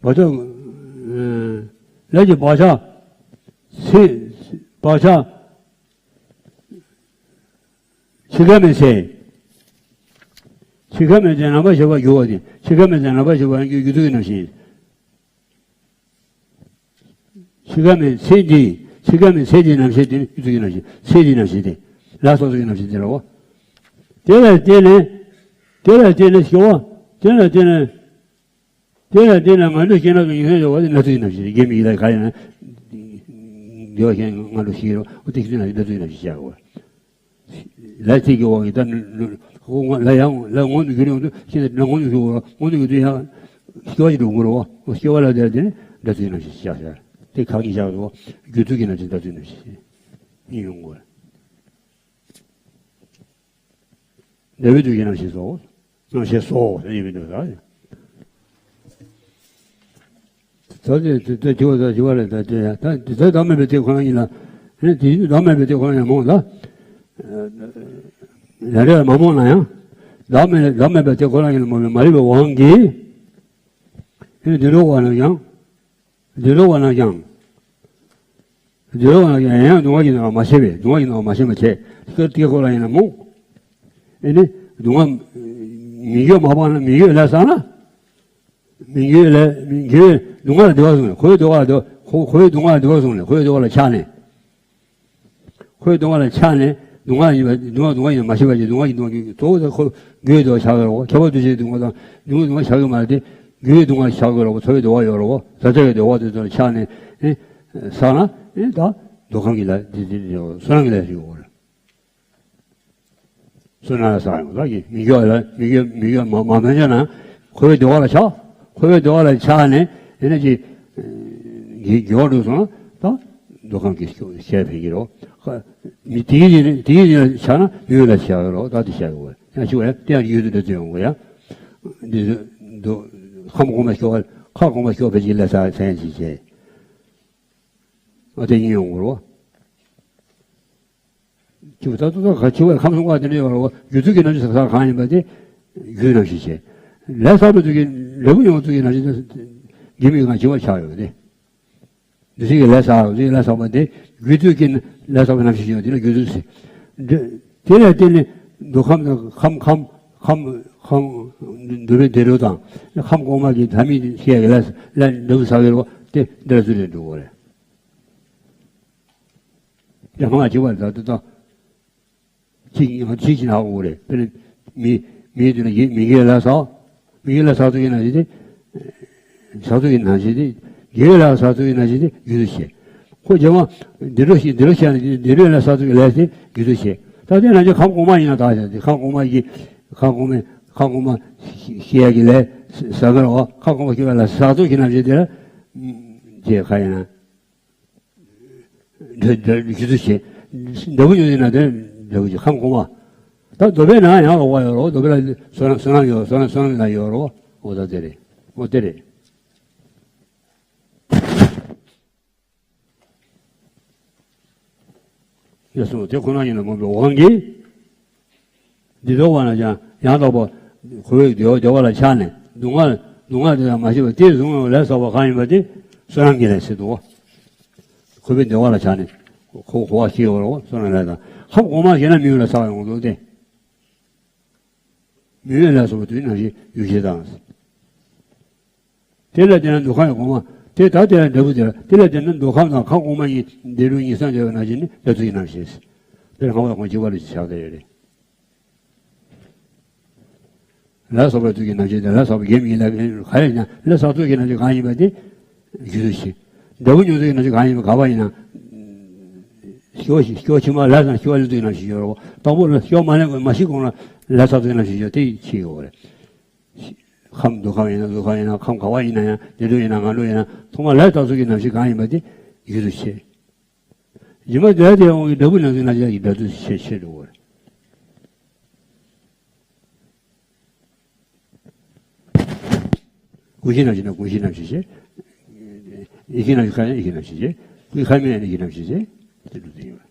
བག་ཆགས། ལས་ཀྱི་བག་ཆགས། ཚེ། བག་ཆགས། འཆི་ཁ་མེད་ཚེ། འཆི་ཁ་མེད་ཚེ་རྣམ་པར་ཤེས་པར་འགྱུར་བ་དེ། འཆི་ཁ་མེད་ཚེ་རྣམ་པར་ཤེས་པར་འགྱུར་རྒྱུ་ཚུལ་གྱི་རྣམ་ཤེས། འཆི་ཁ་མེད་ཚེ་འདི། འཆི་ཁ་མེད་ཚེ་འདིའི་རྣམ་ཤེས་དེ་ནི་རྒྱུ་ཚུལ་གྱི་རྣམ་ཤེས། ཚེ་འདིའི་རྣམ་ཤེས་དེ། ལ་སོགས་ཚུལ་གྱི་རྣམ་ཤེས་དེ་རེད་བ། དེ་ལ་བརྟེན་ནས། དེ་ལ་བརྟེན་ནས་སྐྱེ་བ། དེ་ལ་བརྟེན་ནས། དེ་ལ་བརྟེན་ནས་ངན་འགྲོར་སྐྱེས་ན་ཡོན་ཏན་འབྱོར་བ་དེ་ནི་ལས་ཚུལ་གྱི་རྣམ་ཤེས་རེད། དགེ་མི་དགེ་ལ་ག་ཡིན་ན། དགེ་བ་བྱས་ན་ངན་འགྲོར་སྐྱེ་གི་རེད་བ། དེ་ཚུལ་གྱི་རྣམ་ཤེས་ལས་ཚུལ་གྱི་རྣམ་ཤེས་བྱ་དགོས། ལས་ཚིག་གི་འོག་གི་ད་ནི་ཁོ་ལ་ཡང་ལ་ངོ་ནས་བསྒྱུར་ཡོང་དུས་ཤེས་ན་ལ་ངོ་ནས་བསྒྱུར་བ་ངོ་ནས་བསྒྱུར་དུས་ཡང་སྐྱེ་བ་ཞིག་འགྲོ་དགོས་རེད་བ། སྐྱེ་བ་ལ་དེར་དེ་ནི་ལས་ཚུལ་གྱི་རྣམ་ཤེས་བྱ་ཟེར། དེ་གང་གིས་བྱ་དགོས། རྒྱུ་ཚུལ་གྱི་རྣམ་ཤེས་ལས་ཚུལ་རྣམ་ཤེས་གཉིས་ཡོང་དགོས། འབྲས་བུའི་དུས་ཀྱི་རྣམ་ཤེས་སོ། རྣམ་ཤེས་སོ་ཟེར་ཡིན་མི་འདུག་ད། ད་དེ་དེ་དེ་དེ་བ་ད་དེ་བ་རེད། ད་དེ་ད་དེ་ད་བདག་མེད་པའི་དེ་ཁོ་ན་ཡིན་ལ། ཨེ་དེ་བཞིན་དུ་བདག་མེད་པའི་དེ་ཁོ་ན་ཡང་རྨོངས་ལ། ལས་འབྲས་ལ་མ་རྨོངས་ན་ཡང་། བདག་མེད་བདག་མེད་པའི་དེ་ཁོ་ན་ཡིན་ལ་རྨོངས་པའི་མ་རིག་པའི་དབང་གིས། ཨེ་དེ་འགྲོ་བ་ན་ཡང་། དེ་འགྲོ་བ་ན་ཡང་། དེ་འགྲོ་བ་ན་ཡང་ཡང་སྡུག་བསྔལ་གྱི་སྣང་བ་མ་ཤེས་པས། སྡུག་བསྔལ་གྱི་སྣང་བ་མ་ཤེས་པ་བྱས། སྐད་དེ་ཁོ་ན་ཡིན་ལ་རྨོངས། ཨེ་ནི་སྡུག་བསྔལ་མི་འགྱུར་མ་སྤངས་ན། མི་འགྱུར་ལས་བསགས་ན། མི་འགྱུར་ལས་མི་འགྱུར་སྡུག་བསྔལ་ལ་བདེ་བ་བཟུང་ནས། འཁོར་བའི་སྡུག་བསྔལ་ལ་བདེ་བ། འཁོར་བའི་སྡུག་བསྔལ་ལ་བདེ་བ་བཟུང་ནས། འཁོར་བའི་སྡུག་བསྔལ་ལ་ཆགས་ནས། འཁོར་བའི་སྡུག་བསྔལ་ལ་ཆགས་ནས་སྡུག་བསྔལ་ཡིན་པ་སྡུག་བསྔལ་སྡུག་བསྔལ་ཡིན་པ་མ་ཤེས་པ་བྱས། སྡུག་བསྔལ་གྱི་སྣང་བ་གཙོ་བོ་དེ་ཁོ་རྒྱུའི་སྡུག་བསྔལ་ཆགས་ཀྱི་རེད་བ། ཁྱབ་པ་འདུ་བྱེད་སྡུག་བསྔལ་དང་རྒྱུ་བའི་སྡུག་བསྔལ་ཆགས་ཀྱི་མ་རེད་དེ། རྒྱུ་བའི་སྡུག་བསྔལ་ཆགས་ཀྱི་རེད་བ། ཚོར་བའི་སྡུག་བསྔལ་ཡོད་རེད་བ། ཟག་བཅས་ཀྱི་བདེ་བ་དེ་ཚོ་ཆགས་ནས་ཨེ་བསགས་ན་ཨེ་ད་འདོད་ཁམས་ཀྱི་ལས་དེ་དེ་དེ་བསོད་ནམས་ཀྱི་ལས་ཞིག་ཡོད་རེད། བསོད་ནམས་ལ་བསགས་ཡོང་ད་གི་མི་འགྱུར་ལ་མི་འགྱུར་མི་འགྱུར་མ་མ་མི་འགྱུར་ན་འཁོར་བའི་སྡུག་བསྔལ་ལ་ཆགས། འཁོར་བའི་སྡུག་བསྔལ་ལ་ཆགས་ནས་ཨེ་ན་ཅི་གི་འགྱུར་བ་འགྲོ་སོང་ན་ད་འདོད་ཁམས་ཀྱི་ཤོ་ཤེས་ཕན་གྱི་རོ། མི་དེའི་ཡིན་དེའི་ཡིན་ཆགས་ན་མི་འོད་ལ་ཆགས་རོ། ད་དེ་བྱ་དགོས། ཡང་ཞུ་བས་དེ་ཡང་ཡུལ་དུ་འདྲ་ཚུལ་ཡོང་དགོས་ཡ། འདི་འདུ་ཁམས་གོང་མ་ཤོ་ཁ་གོང་མ་ཤོ་ཕན་གྱི་ལས་ས་ས་ཡན་ཅི་བྱས། ཨ་དེ་གཉིས་ཡོང་དགོས་རོ། ཅི་བ་ད་ལྟ་ད་ག་ཅི་བ་ཁམས་གསུམ་ག་དེ་འདྲ་ཡོད་རེད་བ། རྒྱུ་ཚུལ་གྱི་རྣམ་ཤེས་ས་གང་ཡིན་པ་དེ་རྒྱུའི་རྣམ་ཤེས་བྱས། ལས་བསགས་པའི་ཚུལ་གྱི་འབྲས་བུ་མྱོང་བའི་ཚུལ་གྱི་རྣམ་ཤེས་དེ་དགེ་མི་དགེ་གང་ཅི་བ་ཆགས་ཡོད་དེ། འདུ་བྱེད་ཀྱི་ལས་བསགས་པའི་ཚུལ་ལས་བསགས་པ་དེ་རྒྱུའི་ཚུལ་གྱི་ལས་བསགས་པའི་རྣམ་ཤེས་ཡོད་དེ་ལ་རྒྱུ་ཚུལ་ཟེར། དེ་ལ་བརྟེན་ནས་འདོད་ཁམས་དང་ཁམས་ཁམས་ཁམས་ཁམས་འདོད་པའི་བདེ་འགྲོ་དང་ཁམས་གོང་མ་གི་ཐ་མལ་ཤེས་ཀྱི་ལས་ལས་འབྲས་བུ་བསགས་ཡོད་རེད་བ། དེ་འདྲ་ཚུལ་ལས་འགྲོ་བ་རེད། ཡང་མ་གཅིག་པ་ད་ལྟ་ད། གཅིག་ཡང་གཅིག་ཅིག་ནག་འོ་རེད། དཔེར་ན་མི་མིའི་དུས་ན་ཡིད་མི་དགེ་ལ་ཟག་མི་དགེ་ལ་ཟག་ཚུལ་གྱི་རྣམ་ཤེས་དེ། ཟག་ཚུལ་གྱི་རྣམ་ཤེས་དེ། དགེ་ལ་ཟག་ཚུལ་གྱི་རྣམ་ཤེས་དེ་རྒྱུ་ཚུལ་བྱེད། ཁོ་རྗེས་མ་འདི་འགྲོ་ཞིག་འདི་འགྲོ་བྱས་ན་འདི་འགྲོ་ལ་ཟག་ཚུལ་གྱི་ལས་དེ་རྒྱུ་ཚུལ་བྱེད། ད་དེ་རྣམ་ཤེས་ཁམས་གོང་མ་ཡིན་ན་ད་བྱ་དེ་ཁམས་གོང་མ་གི་ཁམས་གོང་མའི་ཁམས་གོང་མ་ཤེས་ཡ་གི་ལས་ཟག་གི་རོ། ཁམས་གོང་མ་ཤེས་པ་ལ་ཟག་ཚུལ་གྱི་རྣམ་ཤེས་དེ་ལ་བྱེད་ཁ་ཡིན་ན། འདྲ་འདྲ་རྒྱུ་ཚུལ་བྱེད། འབྲས་བུ་ཡོད་ན་དེ་འབྲས་བུ་བྱེད་ཁམས་གོང་མ། ད་འདོད་པས་ན་ཡང་ལོག་པ་ཡོད་རོ། འདོད་པས་ན་བསོད་ནམས་བསོད་ནམས་ཡོད། བསོད་ནམས་བསོད་ནམས་ལ་ཡོད་རོ། འོ་ད་དེ་རེད། འོ་དེ་རེད། ཡ་སོ་དེ་ཁོ་ན་ཉིད་ལ་རྨོངས་པའི་དབང་གིས། འདི་ལྟ་བ་ན་ཀྱང་ཡང་དག་པར་འཁོར་བའི་བདེ་བ་བདེ་བ་ལ་ཆགས་ནས་སྡུག་བསྔལ་སྡུག་བསྔལ་དེ་ཡང་མ་ཤེས་པར་དེས་བཟུང་བའི་ལས་བསགས་པ་གང་ཡིན་པ་དེ་བསོད་ནམས་ཀྱི་ལས་ཟེར་འདུག་འཁོར་བའི་བདེ་བ་ལ་ཆགས་ནས་འཁོར་འཁོར་བ་ཤེས་པ་རོ། བསོད་ནམས་ལས་དང་ཁམས་གོང་མ་ཤེས་ན་མི་འོད་ལ་ཟག་ཡོང་འདུག་སྟེ། མི་འོད་ལ་སོགས་པ་དུས་རྣམ་ཤེས་ཡུལ་ཤེས་དང་། དེ་ལ་བརྟེན་ན་འདོད་ཁམས་ཀྱི་གོང་མ། དེ་ད་དེ་ལ་འབྲས་བུ་དེ་ལ། དེ་ལ་བརྟེན་ན་འདོད་ཁམས་དང་ཁམས་གོང་མ་གཉིས་བདེ་སྡུག་གཉིས་སུ་འབྲེལ་བའི་རྣམ་ཤེས་ནི་འབྲས་ཚུལ་གྱི་རྣམ་ཤེས། དེ་ལ་སྔ་མ་དང་གོང་གཅིག་པ་ལ་ཆགས་བསྡད་ཡོད་རེད། ལས་བསགས་པའི་ཚུལ་གྱི་རྣམ་ཤེས་དེ་ལས་བསགས་པ་དགེ་མི་དགེ་ལ་ག་རེ་ཡིན་ན་ལས་བསགས་ཚུལ་གྱི་རྣམ་ཤེས་གང་ཡིན་པ་དེ་རྒྱུ་ཚུལ་བྱེད། འབྲས་བུ་མྱོང་ཚུལ་གྱི་རྣམ་ཤེས་གང་ཡིན་པ་ག་པ་ཡིན་ན། སྐྱོ་སྐྱོ་ཕྱི་མ་ལས་དང་སྐྱོ་ལས་ཚུལ་གྱི་རྣམ་ཤེས་ཡོད་རེད། དང་པོ་ལ་སྐྱོ་མ་ལས་མ་ཤི་གོང་ལ་ལས་བསགས་ཚུལ་གྱི་རྣམ་ཤེས་ཡོད་དེ་ཕྱི་ཡོད་རེད། ཁམས་འདོད་ཁམས་ཡིན་ན་འདོད་ཁམས་ཡིན་ན་ཁམས་ག་བ་ཡིན་ན་ཡང་བདེ་འགྲོ་ཡིན་ན་ངན་འགྲོ་ཡིན་ན་ཐོག་མར་ལས་བསགས་ཚུལ་གྱི་རྣམ་ཤེས་གང་ཡིན་པ་དེ་རྒྱུ་ཚུལ་བྱེད། རྗེས་མ་དེ་དེ་འོང་གི་འབྲས་བུ་ནང་བཞིན་ན་ཅག་གི་འབྲས་བུ་ཆེ་ཆེ་འགྲོ་བར། ཀུན་གཞི་རྣམ་ཤེས་ན་ཀུན་གཞི་རྣམ་ཤེས་བྱེད། ཡིད་ཀྱི་རྣམ་ཤེས་ཁ་ཡང་ཡིད་ཀྱི་རྣམ་ཤེས་བྱེད། ཀུན་ཁ་མེད་ཡང་ཡིད་ཀྱི་རྣམ་ཤེས་བྱེད། དེ་འགྲོ་དེ་ཡིན་པ།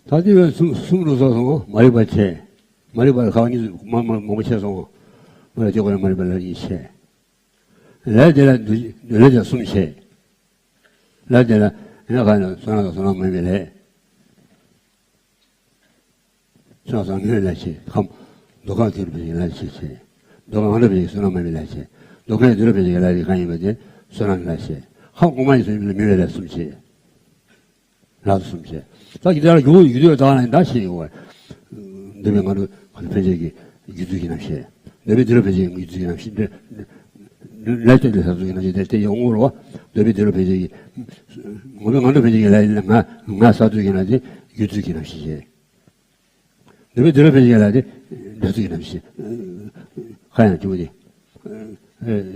ད་དེ་བས་གསུམ་གསུམ་རུ་སོང་སོང་མ་རིག་པ་ཆེ། མ་རིག་པ་ཁག་གཉིས་མ་མ་མང་པོ་ཆེ་སོང་། ལས་དེ་ཁོ་ན་མ་རིག་པའི་ལས་གཉིས་བྱས། ལས་དེ་ལ་འདུ་འདུ་ལས་ཀྱང་གསུམ་བྱས། ལས་དེ་ལ་ཡང་ག་ན་བསོད་ནམས་དང་བསོད་ནམས་མིན་པའི་ལས། བསོད་ནམས་དང་མིན་པའི་ལས་བྱས། ཁམས་འདོད་ཁམས་དེ་རུ་ཕལ་ཆེར་ལས་བྱས་བྱས། འདོད་ཁམས་ང་འདོད་ཕལ་ཆེར་བསོད་ནམས་མིན་པའི་ལས་བྱས། འདོད་ཁམས་དེ་རུ་ཕལ་ཆེར་ལས་དེ་གང་ཡིན་པ་དེ་བསོད་ནམས་ལས་བྱས། ཁམས་གོང་མ་ཡིན་ཟེར་མིན་པའི་ལས་གསུམ་བྱས། ལ་དུ་གསུམ་བྱས། ད་ཀྱི་དེ་ལ་རྒྱུ་རྒྱུ་དུ་དག་ན་ད་ཞེས་ཡོད། འདོད་པའི་ང་རོ་ཕན་ཆད་ཀྱི་རྒྱུ་དུ་ཀྱི་རྣམ་ཤེས། འདོད་པའི་དེ་རུ་ཕན་ཆད་ཀྱི་རྒྱུ་དུ་ཀྱི་རྣམ་ཤེས་འདོད། ལས་དེ་ལས་ས་དུ་ཀྱི་རྣམ་ཤེས་དེ་དེ་ཡོང་ངོ་རོ། འདོད་པའི་དེ་རུ་ཕན་ཆད་ཀྱི། ངོ་བོའི་ང་རོ་ཕན་ཆད་ཀྱི་ལས་ལ་ང་ང་ས་དུ་ཀྱི་ན་དེ་རྒྱུ་དུ་ཀྱི་རྣམ་ཤེས་བྱས། འདོད་པའི་དེ་རུ་ཕན་ཆད་ཀྱི་ལས་དེ་འདོད་དུ་ཀྱི་རྣམ་ཤེས། ཁ་ཡང་ཀྱི་བུ་དེ།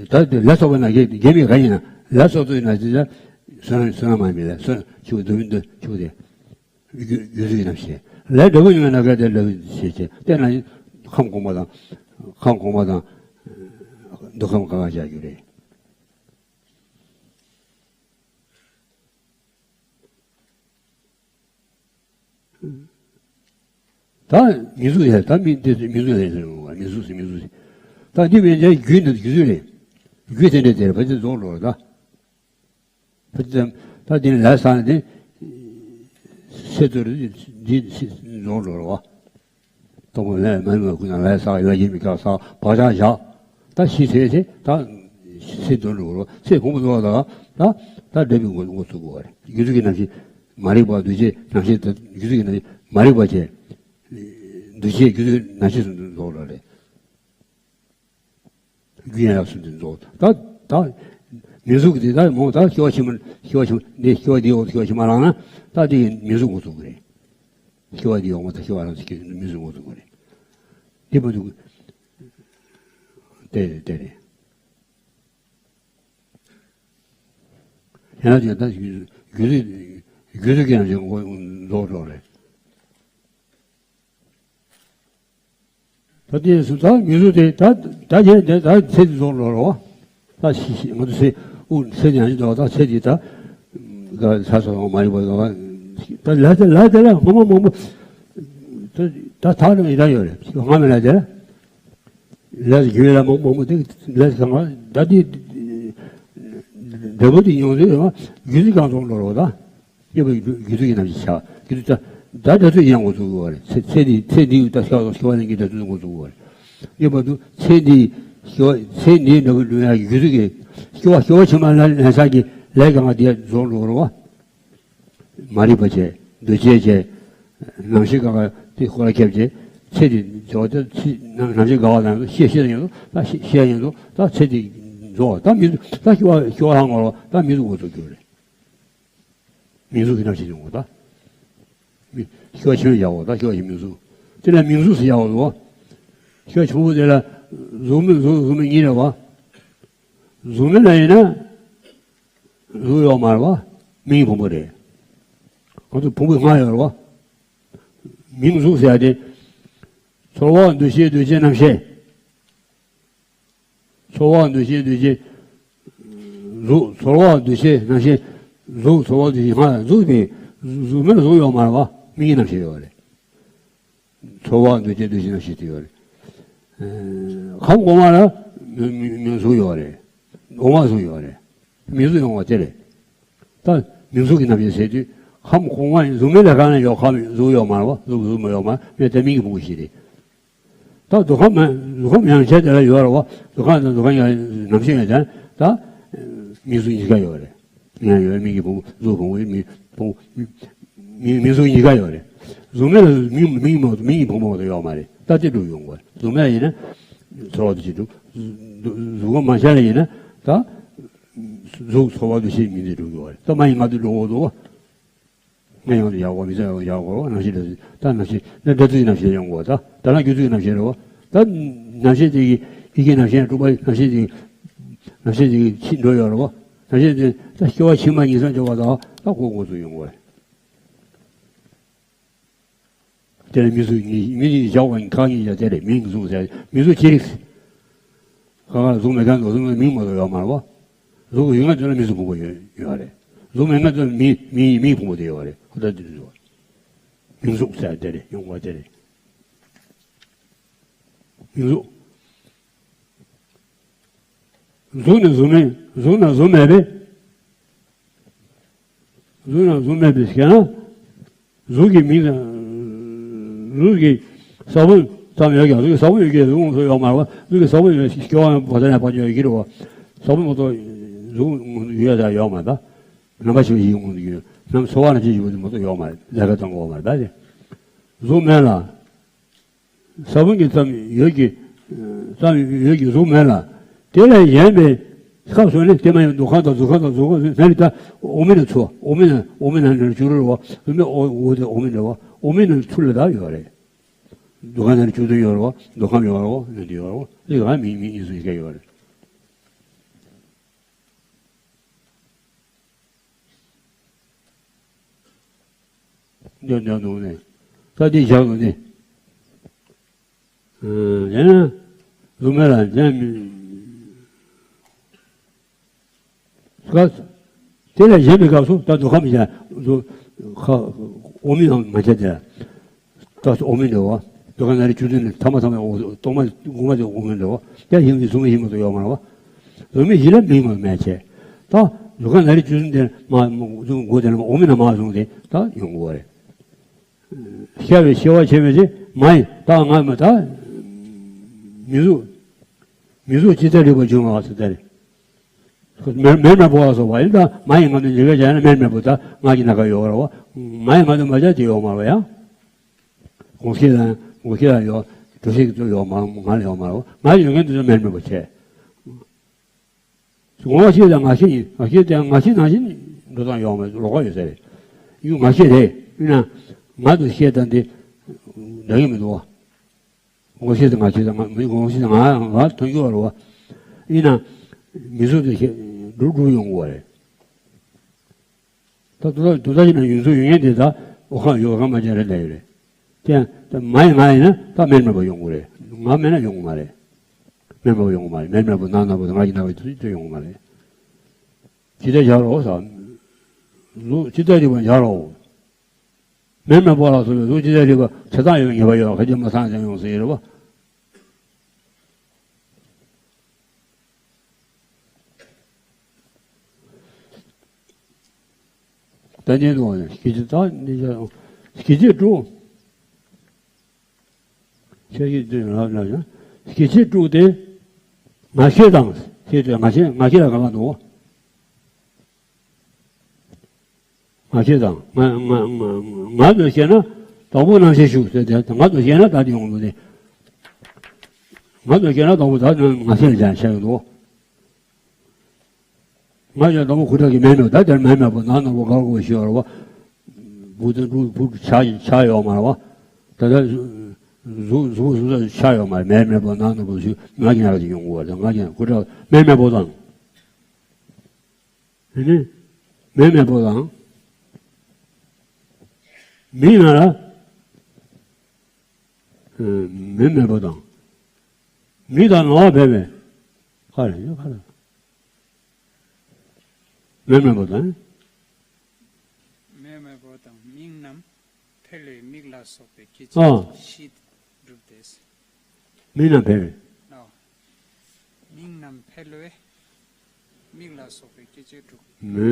ད་དེ་ལས་ཚོགས་པ་ན་རྒྱ་རྒྱ་མི་ག་ཡིན་ན་ལས་ཚོགས་དུ་ཡིན་ན་དེ་ད་བསོད་ནམས་བསོད་ནམས་མ་ཡིན་པའི་ལས་བསོད་ནམས་ཆུ་བོ་འདོད་པའི་འདོད་ཆུ་བོ་དེ། རྒྱུ་རྒྱུ་ཚིག་རྣམ་ཤེས། ལས་འབྲས་བུ་ཉུང་བའི་ན་གལ་ཏེ་འབྲས་བུ་ཞེས་བྱས་ཏེ་ན་ཁམས་གོང་མ་དང་། ཁམས་གོང་མ་དང་། འདོད་ཁམས་གང་ག་བྱ་རྒྱུ་རེད། ད་མིང་གཟུགས་ཡ་ད་མིང་འདི་མིང་གཟུགས་ལས་ཟེར་བ་མིང་གཟུགས་ཟེར་མིང་གཟུགས་ཟེར། ད་འདི་བས་ཀྱང་རྒྱུ་འདི་རྒྱུ་ཚིག་རེད། རྒྱུ་དེ་འདྲ་དེ་རེད་ཕལ་ཆེར་རྫོགས་འགྲོ་རེད་ད། ད་འདི་ནི་ལས་བསགས་ནས་ཚེ་ཚོད་འདི་རྫོགས་འགྲོ་རོ། སྟོང་པ་ལས་མ་ཡིན་པ་ཀུན་ནས་ལས་བསགས་ལས་ཀྱི་མི་དགེ་བ་བསགས་བག་ཆགས་བཞག་ད་ཤི་ཚེ་ཚེ་ད་ཚེ་འདོར་འགྲོ་རོ། ཚེ་གོང་མ་རྫོགས་ད་ད་ད་འབྲས་བུ་འགོ་འགོ་ཚུགས་དགོས་པ་རེད། རྒྱུ་ཚིག་གི་རྣམ་ཤེས་མ་རིག་པ་འདུ་བྱེད་རྣམ་ཤེས་ད་རྒྱུ་ཚིག་གི་རྣམ་ཤེས་མ་རིག་པ་བྱས། འདུ་བྱེད་རྒྱུ་ཚིག་རྣམ་ཤེས་སུ་འདུ་འགྲོ་རོ་རེད། རྒྱུ་ཡན་ལག་གསུམ་དེ་རྫོགས། ད་ད་མིང་གཟུགས་ཀྱི་དེ་ད་མོ་ད་སྐྱེ་བ་ཕྱི་མ་སྐྱེ་བ་ཕྱི་མ་འདི་སྐྱེ་བ་འདིའི་འོག་ཏུ་སྐྱེ་བ་ཕྱི་མ་ལངས་ན་ད་དེ་ཡི་མིང་གཟུགས་འགོ་ཚུགས་ཀྱི་རེད། སྐྱེ་བ་འདིའི་འོག་མ་ད་སྐྱེ་བ་རང་སྐྱེ་མིང་གཟུགས་འགོ་ཚུགས་ཀྱི་རེད། འདི་མ་འདུག་དེ་རེད་དེ་རེད། ཡང་ན་ད་རྒྱུ་རྒྱུ་རྒྱུ་ཚིག་གི་ཡང་ཞིག་འགོ་རྫོགས་འགྲོ་རེད། ད་དེ་སུ་ད་མི་རུ་དེ་ད་ད་རྒྱན་དེ་ད་ཚེ་འདི་རྫོགས་འགྲོ་རོ། ད་ཤི་ཤི་ང་ཚོ་ཚེ་དབུགས་ཚེ་འདི་ཡང་ཞིག་འགྲོ་ད་ཚེ་འདི་ད་ག་ས་སོ་མ་ཡིན་པ་ད་ལ་དེ་ལ་དེ་ལ་ངོ་མ་མང་པོ་ད་ད་ཐག་རིང་ཡི་ད་ཡོད་རེད་ང་མི་ལ་དེ་ལ་རྒྱུ་ལ་མང་མང་པོ་དེ་ལ་གང་ད་དེ་འདྲ་པོ་དེ་ཡོང་དུས་རྒྱུ་དེ་གང་རྫོགས་འགྲོ་རོ་ད། སྐྱེས་བུ་རྒྱུ་རྒྱུ་ཚིག་གི་རྣམ་ཤེས་བྱ། རྒྱུ་ཚིག་ད་ད་འདྲ་ཚོད་ཡང་འགོ་ཚུགས་དགོས་པ་རེད། ཚེ་ཚེ་འདི་ཚེ་འདི་ད་སྐྱེ་བ་སྐྱེ་བ་ལེན་གྱི་འདྲ་ཚོད་འགོ་ཚུགས་དགོས་པ་རེད། ངེས་པར་དུ་ཚེ་འདི་སྐྱེ་བ་ཚེ་འདིའི་འདྲ་བའི་འགྲོ་ཡ་རྒྱུ་ཚིག་གི་སྐྱེ་བ་སྐྱེ་བ་ཕྱི་མ་ལ་ལེན་ས་ཀྱི་ལས་གང་ག་དེ་རྫོགས་འགྲོ་དགོས་རེད་བ། མ་རིག་པ་བྱས་འདུ་བྱེད་བྱས་རྣམ་ཤེས་གང་ག་དེ་ཁོ་ལ་ཁྱབ་བྱས་ཚེ་འདི་འཇོག་ཚེ་རྣམ་ཤེས་འགག་པ་དང་ཤེས་ཤེས་ཡིན་དུ་ད་ཤེས་ཤེས་ཡིན་དུ་ད་ཚེ་འདི་རྫོགས་ད་མི་ད་སྐྱེ་བ་སྐྱེ་བ་ལྷང་ངོ་ད་མི་འདུག་འགོ་ཚུགས་རྒྱུ་རེད། མིང་གཟུགས་ཀྱི་རྣམ་ཤེས་ཡོང་བ་དང་། མི་ཤོག་ཆེན་ཡག་པོ་དང་ཤོག་ཆེན་མིང་གཟུགས། དེ་ལ་མིང་གཟུགས་སུ་ཡག་པོ་འདུག་ཤོག་ཆེན་པོ་དེ་ལ་གཟུགས་མེད་གཟུགས་གཟུགས་མེད་གཉིས་རེད་བ། གཟུགས་མེད་ལ་ཡིན་ན་གཟུགས་ཡོད་མ་རེད་བ། མིང་ཕུང་པོ་རེད། ང་ཚོ་ཕུང་པོ་ལྔ་ཡོད་རེད་བ། མིང་གཟུགས་ཟེར་ཡ་དེ། ཚོར་བ་འདུ་ཤེས་འདུ་བྱེད་རྣམ་ཤེས། ཚོར་བ་འདུ་ཤེས་འདུ་བྱེད། གཟུགས་ཚོར་བ་འདུ་ཤེས་རྣམ་ཤེས། གཟུགས་ཚོར་བ་འདུ་ཤེས་ང་གཟུགས་དེ། གཟུགས་མེད་གཟུགས་ཡོད་མ་རེད་བ། མིག་གི་རྣམ་ཤེས་ཡོད་རེད། ཚོར་བ་འདུ་བྱེད་འདུ་ཤེས་རྣམ་ཤེས་དེ་ཡོད་རེད། ཁམས་གོང་མ་ལ་མིང་མིང་གཟུགས་ཡོད་རེད། འོག་མ་གཟུགས་ཡོད་རེད། མིང་གཟུགས་ཡོང་བ་དེ་རེད། ད་མིང་གཟུགས་ཀྱི་རྣམ་ཤེས་ཟེར་དུས་ཁམས་གོང་མ་ཡིན་གཟུགས་མེད་ལ་གང་ན་ཡོད་ཁམས་གཟུགས་ཡོད་མ་རེད་བ། གཟུགས་གཟུགས་མ་ཡོད་མ་རེད་དེ་མིང་གི་ཕུང་པོ་ཞིག་རེད། ད་འདོད་ཁམས་མེད་འདོད་ཁམས་ཡང་ཆད་དེ་ལ་ཡོད་རེད་བ། འདོད་ཁམས་དང་འདོད་ཁམས་ཡང་རྣམ་ཤེས་ཡོད་ཀྱང་ད། མིང་གཟུགས་གཉིས་ཀ་ཡོད་རེད། ཡང་ཡོད་མིང་གི་ཕུང་པོ་གཟུགས་ཕུང་པོ་མིང་ཕུང་མིང་མིང་གཟུགས་གཉིས་ཀ་ཡོད་རེད། གཟུགས་མེད་ལ་མིང་མིང་མ་གཏོགས་མིང་གི་ཕུང་པོ་མ་གཏོགས་ཡོད་མ་རེད། ད་དེ་སྒྲུབ་ཡོང་དགོས་རེད། གཟུགས་མེད་ལ་ཡིན་ན་ཚོར་བ་འདུ་ཤེས་སྒྲུབ། གཟུགས་ཁམས་མ་ཆད་ལ་ཡིན་ན་ད། གཟུགས་ཚོར་བ་འདུ་ཤེས་མིང་དེ་སྒྲུབ་དགོས་རེད། ད་མ་ཡིན་ང་དུ་འགྲོ་འོ་དོ། ང་ཡང་དུ་ཡག་པོ་མི་ཚེ་ཡག་པོ་རྣམ་ཤེས་འདྲ་ཚིག་ད་རྣམ་ཤེས་ན་འདྲ་ཚིག་རྣམ་ཤེས་ཡོང་གོ་ད་ད་ན་རྒྱུ་ཚིག་རྣམ་ཤེས་རེད་བ། ད་རྣམ་ཤེས་དེ་གི་ཡི་གེ་རྣམ་ཤེས་དྲུག་པ་རྣམ་ཤེས་དེ་རྣམ་ཤེས་དེ་གི་ཕྱི་འགྲོ་ཡོད་རེད་བ། རྣམ་ཤེས་དེ་ད་སྐྱེ་བ་ཕྱི་མ་ཉིན་སང་འགྲོ་བ་ད་ད་གོ་གོ་ཚུལ་ཡོང་གོ་རེད། དེ་ལ་མིང་གཟུགས་གཉིས་མིང་གཉིས་བཞག་པ་ཁག་གཉིས་བཞག་དེ་རེད། མིང་གཟུགས་ཟེར་མིང་གཟུགས་ཅི་རིགས། ཁ་ཁ་གཟུགས་མེད་མཁན་དུ་གཟུགས་མེད་མིང་མ་གཏོགས་ཡོད་མ་རེད་བ། གཟུགས་ཡོད་མཁན་དུ་ལ་མིང་གཟུགས་ཕུང་པོ་ཡོད་ཡོད་རེད། གཟུགས་མེད་མཁན་དུ་ལ་མིང་མིང་མིང་ཕུང་པོ་དེ་ཡོད་རེད། ཁོ་ད་དེ་འདྲ་ཡོད། མིང་གཟུགས་ཟེར་དེ་རེད། ཡོང་བ་དེ་རེད། མིང་གཟུགས། གཟུགས་ནི་གཟུགས་མེད། གཟུགས་ན་གཟུགས་མེད་པས། གཟུགས་ན་གཟུགས་མེད་པས་ཞེ་ན། གཟུགས་ཀྱི་མིང་དང་། གཟུགས་ཀྱི་ས་བོན་ཙམ་ཡོད་ཀྱང་། གཟུགས་ཀྱི་ས་བོན་ཡོད་ཀྱི་གཟུགས་མང་པོ་ཡོད་མ་རེད་པ། གཟུགས་ཀྱི་ས་བོན་ཡོད་སྐྱོ་བ་བ་དང་ཡང་བ་ཡོད་ཀྱི་རེད་པ། ས་བོན་མ་གཏོགས་གཟུགས་ཡོད་ཡ་ཡོད་མ་རེད་པ། རྣམ་པ་ཤེས་པ་ཡིན་དགོངས་ཀྱི་ཡོད། རྣམ་ཚོར་བ་ན་ཅི་ཡོད་དེ་མ་གཏོགས་ཡོད་མ་རེད། ལས་ཀ་གཏོང་དགོས་མ་རེད་པ། དེ་གཟུགས་མེད་ལ། ས་བོན་གྱི་ཙམ་ཡོད་ཀྱི། ཙམ་ཡོད་ཀྱི་གཟུགས་མེད་ལ། དེ་ལས་གཞན་པའི་སྐབས་སུ་ནི། དེ་མ་ཡིན་འདུ་ཁང་དང་འཛུལ་ཁང་དང་འཛུལ་ཁང་ནི་ད་འོག་མིན་ན་ཚུར། འོག་མིན་ན་འོག་མིན་ན་ནི་བཅུག་རོགས། འོག་མིན་འོག་འོག་དེ་འོག་མིན་རེད་པ། འོག་མིན་ན་ཚུར་ལ་ད་ཡོད་རེད། འདུ་ཁང་ནི་བཅུག་དུ་ཡོད་རེད་པ། འདུ་ཁང་ཡོད་རེད་པ། ནི་དེ་ཡོད་རེད་པ། དེ་ག་མིན་མིན་ཡིན་སུ་ཡི་ག་ཡོད་རེད། འདོད་འདོད་འདུག་ནས། ས་འདི་བཞག་འདུག་ནས། ཡང་ན་ལུགས་མེད་ལ་འཇལ་མི་དགའ། དེ་ལས་གཞན་པའི་སྐབས་སུ་ད་འདུ་ཁང་མི་བྱ། འདུ་ཁ་འོག་མིན་ཡང་མ་བྱ་དེ། ད་འོག་མིན་འདྲ་བ། འདུ་ཁང་ན་རེ་བཅུ་བདུན་ནས་ཐ་མ་ཐ་མ་འོག་ཐོག་མ་དགུ་མ་དེ་འོག་མིན་འདྲ་བ། དེ་ཡིན་གྱི་གཟུགས་མེད་ཡིན་མ་གཏོགས་ཡོད་མ་རེད་པ། གཟུགས་མེད་གཞི་ལ་མིང་མ་མེད་བྱས། ད་འདུ་ཁང་ན་རེ་བཅུ་བདུན་དེ་མ་འོག་མིན་ན་མ་བཟུང་སྟེ་ད་ཡོང་དགོས་པ་རེད། ཤ་བའི་ཤེས་པ་ཆེན་པོ་ཞིག་མ་ཡིན། ད་ང་མ་ད་མི་གཟུགས། མི་གཟུགས་ཇི་ལྟར་རིག་པ་འབྱུང་བ་ཟེར་དེ་རེད། མེར་མེར་མེར་པོ་ལ་སོགས་པ་ཡིན། ད་མ་ཡིན་ང་དུ་འཇིགས་པ་བྱས་ན་མེར་མེར་པོ་ད་ང་གི་སྣ་ཁ་ཡོད་རེད་པ། མ་ཡིན་ང་དུ་མ་བྱས་དེ་ཡོད་མ་རེད་པ་ཡ། དགོངས་ཤེས་དང་དགོངས་ཤེས་ལ་ཡོད། འགྲོ་ཤེས་ཀྱི་ཚུལ་ཡོད་མ་རེད། ང་ལ་ཡོད་མ་རེད་པ། ང་ཡོད་མཁན་དེ་ཚོ་མེར་མེར་པོ་བྱས། ངོ་ཤེས་དང་ང་ཤེས་ཡིན། ང་ཤེས་དེ་ང་ཤེས་ནང་བཞིན་འགྲོ་སྟངས་ཡོད་མ་རེད། ལོགས་ཀ་ཡོད་ས་རེད། ཡང་ང་ཤེས་རེད། ཡིན་ན་ང་དང་ཤེས་དང་དེ་འདྲ་གི་མི་འདུག་པ། ངོ་ཤེས་དང་ང་ཤེས་དང་ང་མི་ངོ་ཤེས་དང་ང་ང་མཐོང་རྒྱུ་བ་རེད་པ། ཡིན་ན་མི་གཟུགས་དེ་ཤེས་འགྲུབ་འགྲུབ་ཡོང་གི་རེད། ད་དུ་ད་དུ་ད་ཡིན་ན་ཡོད་གཟུགས་ཡོད་མཁན་དེ་ད་འོ་ཁ་ཡོད་ཁ་མ་བྱས་རེད་ལས་ཡོད་རེད། དེ་ཡང་ད་མ་ཡིན་ང་ཡིན་ན་ད་མེར་མེར་པོ་ཡོང་གི་རེད། ང་མེད་ན་ཡོང་གི་མ་རེད། མེར་མེར་པོ་ཡོང་གི་མ་རེད། མེར་མེར་པོ་ནང་ན་པོ་དང་ང་གི་ན་པོ་དེ་ཡོང་གི་མ་རེད། ཇི་ལྟར་བཞག་རོགས་ཟེར། གཟུགས་ཇི་ལྟར་རིག་པ་བཞག་རོགས། མེར་མེར་པོ་ལ་སོགས་པའི་གཟུགས་ཇི་ལྟར་རིག་པ་ཆ་ཚང་ཡོད་ངེས་པ་ཡོད། ཁ་ཅིག་མ་ཚང་ཅང་ཡོང་ཟེར་རེད་པ། ད་ནི་ལོ་སྐྱེ་མཆེད་དང་ནི་སྐྱེ་མཆེད་དྲུག་ཤེས་བཞིན་དུ་ལབ་ལབ་ཡང་། སྐྱེ་མཆེད་དྲུག་སྟེ། ང་ཤེས་དང་། ཤེས་དང་ང་ཤེས། ང་ཤེས་ལ་ག་ལ་འདུག་ང་ཤེས་དང་། ང་ང་ང་ང་དང་ཤེས་ན་དང་པོ་རྣམ་ཤེས་ཞུགས་ཟེར་ཏེ། ང་དང་ཤེས་ན་ད་དེ་ཡོང་འདུག་སྟེ། ང་དང་ཤེས་ན་དང་པོ་ད་ང་ཤེས་ཀྱང་ཤེས་འདུག་ང་ཡང་དང་པོ་ཁུ་ཁྲག་གི་མེར་མེར་པོ། ད་དེར་མེར་མེར་པོ་ནང་ན་པོ་གར་གོ་ཤེས་པ་རེད་པ། བུ་དང་ཕྲུག་བུ་ཆགས་ཆགས་ཡོད་མ་རེད་པ། ད་ལྟ་གཟུགས་གཟུགས་གཟུགས་ཆགས་ཡོད་མ་རེད། མེར་མེར་པོ་ནང་ན་པོ་ཞུ་ང་གི་ང་གི་ཡོང་གི་པ་རེད། ང་གི་ཁུ་ཁྲག་མེར་མེར་པོ་དང་། དེ་ནས་མེར་མེར་པོ་དང་། མིག་ན་ར། མེར་མེར་པོ་དང་། མིག་དང་རྣ་བ་ཕལ་པས། ག་རེ་ཡོད་ག་རེ། མེར་མེར་པོ་དང་། མེར་མེར་པོ་དང་མིག་རྣམས་འཕེལ་བས་མིག་ལ་སོགས་པའི་སྐྱེ་ཨ། མཆེད་བཞི་འགྲུབ་སྟེ། མིག་རྣམས་འཕེལ་བས། ཨོ། མིག་རྣམས་འཕེལ་བས་མིག་ལ་སོགས་པའི་སྐྱེ་མཆེད་དྲུག་མེ་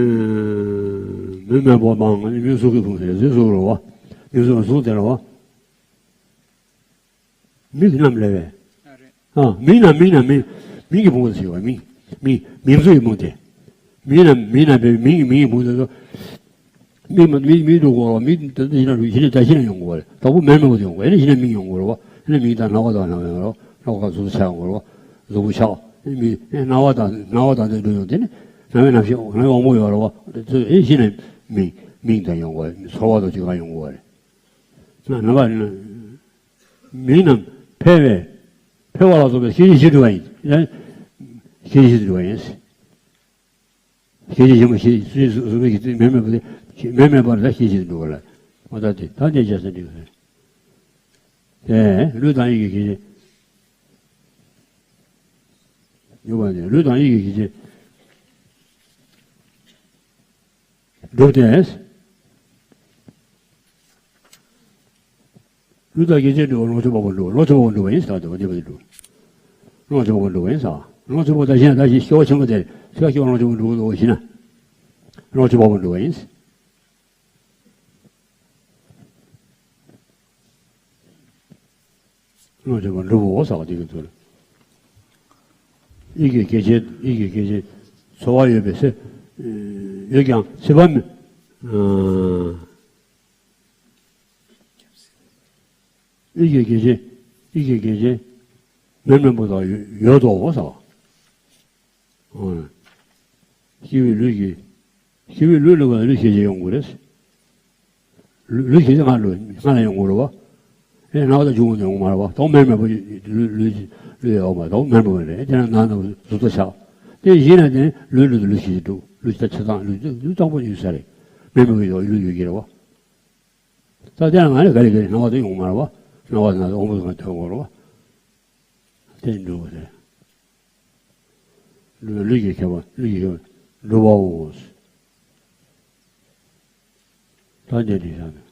མེར་མེར་པོ་དང་ནི་མིག་གཟུགས་ཀྱི་ཕུང་པོ་ཟེར་གཟུགས་གཟུགས་རེད་པ། མིག་གཟུགས་གཟུགས་དེ་རེད་པ། མིག་རྣམས་ལས་པས། ཨ་རེད། ཨ། མིག་རྣམས་མིག་རྣམས་མིག་མིག་གི་ཕུང་པོ་ཞེས་པ། མིག་མིག་མིག་གཟུགས་ཀྱི་ཕུང་པོ་དེ། མིག་རྣམས་མིག་རྣམས་པའི་མིག་མིག་གི་ཕུང་པོ་དེ་ཚོ། མིག་མ་མིག་མིག་འགྲོ་དགོས་པ། མིག་ད་ལྟ་ཤི་ན་ཤི་ན་ད་ཤི་ན་ཡོང་དགོས་པ་རེད། དང་པོ་མེར་མེར་པོ་དེ་ཡོང་དགོས། ཨ་ནི་ཤི་ན་མིག་ཡོང་དགོས་རེད་པ། ཨ་ནི་མིག་དང་རྣ་བ་དང་རྣ་བ་ཡོང་རེད་པ། རྣ་བ་གཟུགས་ཆགས་ཡོང་དགོས་རེད་པ། གཟུགས་པོ་ཆགས། ཨ་ནི་མིག་ཨ་རྣ་བ་དང་རྣ་བ་དང་དེ་འགྲོ་ཡོང་དེ་ནི་རྣ་བའི་རྣམ་ཤེས་རྣ་བའི་དབང་པོ་ཡོད་རེད་པ། དེ་ཚོ་ཨེ་ཤི་ན་མིག་མིག་དང་ཡོང་དགོས་པ་རེད། ཚོར་བ་དང་གཅིག་པ་ཡོང་དགོས་པ་རེད། རྣ་བ་ནི། མིག་རྣམས་འཕེལ་བས། འཕེལ་བ་ལ་སོགས་པའི་སྐྱེ་མཆེད་བཞི་འགྲུབ་པ་ཡིན། ཡང་སྐྱེ་མཆེད་བཞི་འགྲུབ་པ་ཡིན། སྐྱེ་མཆེད་བཞི་མ་སྐྱེ་མཆེད་གཟུགས་མེད་ཀྱི་མེར་མེར་པོ་དེ་མེར་མེར་པོ་ལ་སྐྱེ་མཆེད་འགྲུབ་པ་ལ། འོ་ད་དེ་ད་དེ་བྱས་ས་འགྲིག་གི་རེད། དེ་ལུས་དང་ཡིད་ཀྱི་སྐྱེ་མཆེད། ཡོད་པ་ནི་ལུས་དང་ཡིད་ཀྱི་སྐྱེ་མཆེད་འགྲུབ་སྟེ། ལུས་དང་སྐྱེ་མཆེད་འགྲུབ་པ་ལོངས་སྤྱོད་འཕགས་པ་འགྲུབ་པ། ལོངས་སྤྱོད་འཕགས་པ་འགྲུབ་པ་ཡིན་ཟེར་བ་དེ་བ་དེ་བ་དེ་འགྲུབ། ལོངས་སྤྱོད་འཕགས་པ་འགྲུབ་པ་ཡིན་ཟེར་བ། རླུང་འཚུབ་པོ་ད་གཞན་ད་གཞན་སྐྱེ་བ་ཆེན་པོ་དེ་ཚེ་སྐྱེ་བ་རླུང་འཚུབ་པོ་འགྲུབ་འགྲོ་ཞེ་ན། རླུང་འཚུབ་པོ་འགྲུབ་པ་ཡིན། རླུང་འཚུབ་པོ་འགྲུབ་པོ་ཟེར་བ་དེ་གི་དོན། ཡིད་ཀྱི་སྐད་ཅན། ཡིད་ཀྱི་སྐད་ཅན། ཚོར་བ་ཡོད་པའི་སེམས། ཡོད་ཀྱང་སྲིད་པ་མེད། ཡིད་ཀྱི་སྐད་ཅན། ཡིད་ཀྱི་སྐད་ཅན། མེར་མེར་པོ་དང་ཡོད་དོ་ཟེར་བ། ཨོ། སྐྱེ་བའི་ལུས་ཀྱི། སྐྱེ་བའི་ལུས་ལ་བ་ལུས་ཤེས་བྱ་ཡོང་དགོས་རེད། ལུས་ལུས་ཤེས་བྱ་སྔ་ལུས་སྔ་ལ་ཡོང་དགོས་རེད་བ། ཨེ་ན་བ་དང་འབྱུང་བ་ཡོང་མ་རེད་བ། དོག་མེར་མེར་པོ་ལུས་ལུས་ལུས་ཡོང་མ་དོག་མེར་མེར་རེད། དེ་ན་ན་ན་གཟུགས་ཐོག་ཆགས། དེ་གཞི་ན་དེ་ནི་ལུས་ལུས་ལུས་ཤེས་བྱ་འགྲུབ། ལུས་ཤེས་བྱ་ཆ་ཚང་ལུས་ལུས་གཙང་པོ་ཡོད་ས་རེད། མེར་མེར་པོ་ཡོད་ལུས་ཡོད་ཀྱི་རེད་བ། ད་དེ་ན་ང་ནི་ག་རེ་ག་རེ་སྣང་བ་དེ་ཡོང་མ་རེད་བ། སྣང་བ་ན་དོག་མོ་དང་དོག་མོ་རེད་བ། དེ་འགྲུབ་པ་རེད། ལུས་ལུས་ཀྱི་ཁྱད་པར་ལུས་ཀྱི་ཁྱད་པར་འགྲུབ་པའོ། ད་འདི་འདི་ས་ནས་